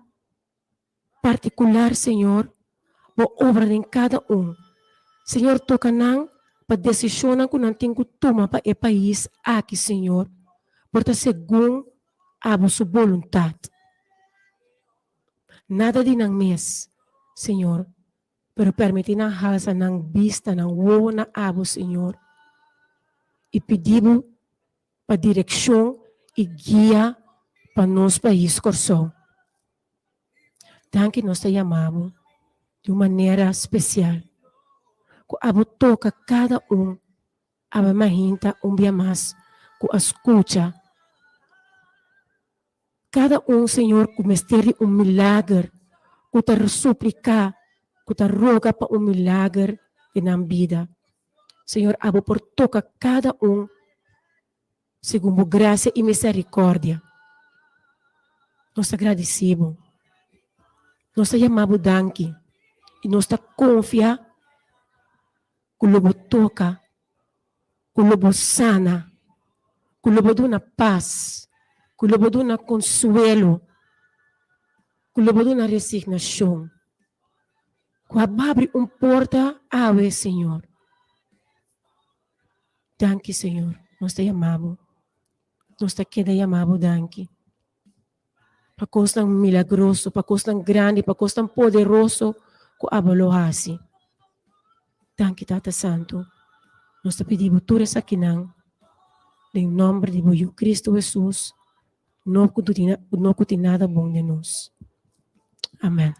partikular, Señor, bo obra den kada un. Señor, toka nan pa desishonnan ku nan tin ku tuma pa e pais aki, Señor, por ta segun abo su boluntat. Nada di nan mes, Señor, pero permití nan halsa nan bista, nan wowo na abo, Señor, i pidi bo pa direkshon i guia pa nos pais Kòrsou. Danki nos ta yama bo di un manera spesial ku abo toka kada un awe mahinta un bia mas ku a skucha kada un Señor ku mester di un milager ku ta suplika ku ta roga pa un milager den nan bida Señor abo por toka kada un Segun bo grasia i miserikòrdia, nos ta gradisí bo. Nos ta yama bo danki i nos ta konfia ku lo bo toka, ku lo bo sana, ku lo bo duna pas, ku lo bo duna konsuelo, ku lo bo duna resignashon. Ku a habri un porta awe, Señor. Danki Señor, nos ta yama bo, nos ta keda yama bo danki pa kosnan milagroso, pa kosnan grandi, pa kosnan poderoso ku abo lo hasi. Danki Tata Santu, nos ta pidi bo tur esakinan. Den nòmber di bo Yu Kristu Hesus, no ku no tin nada bon den nos. Amèn.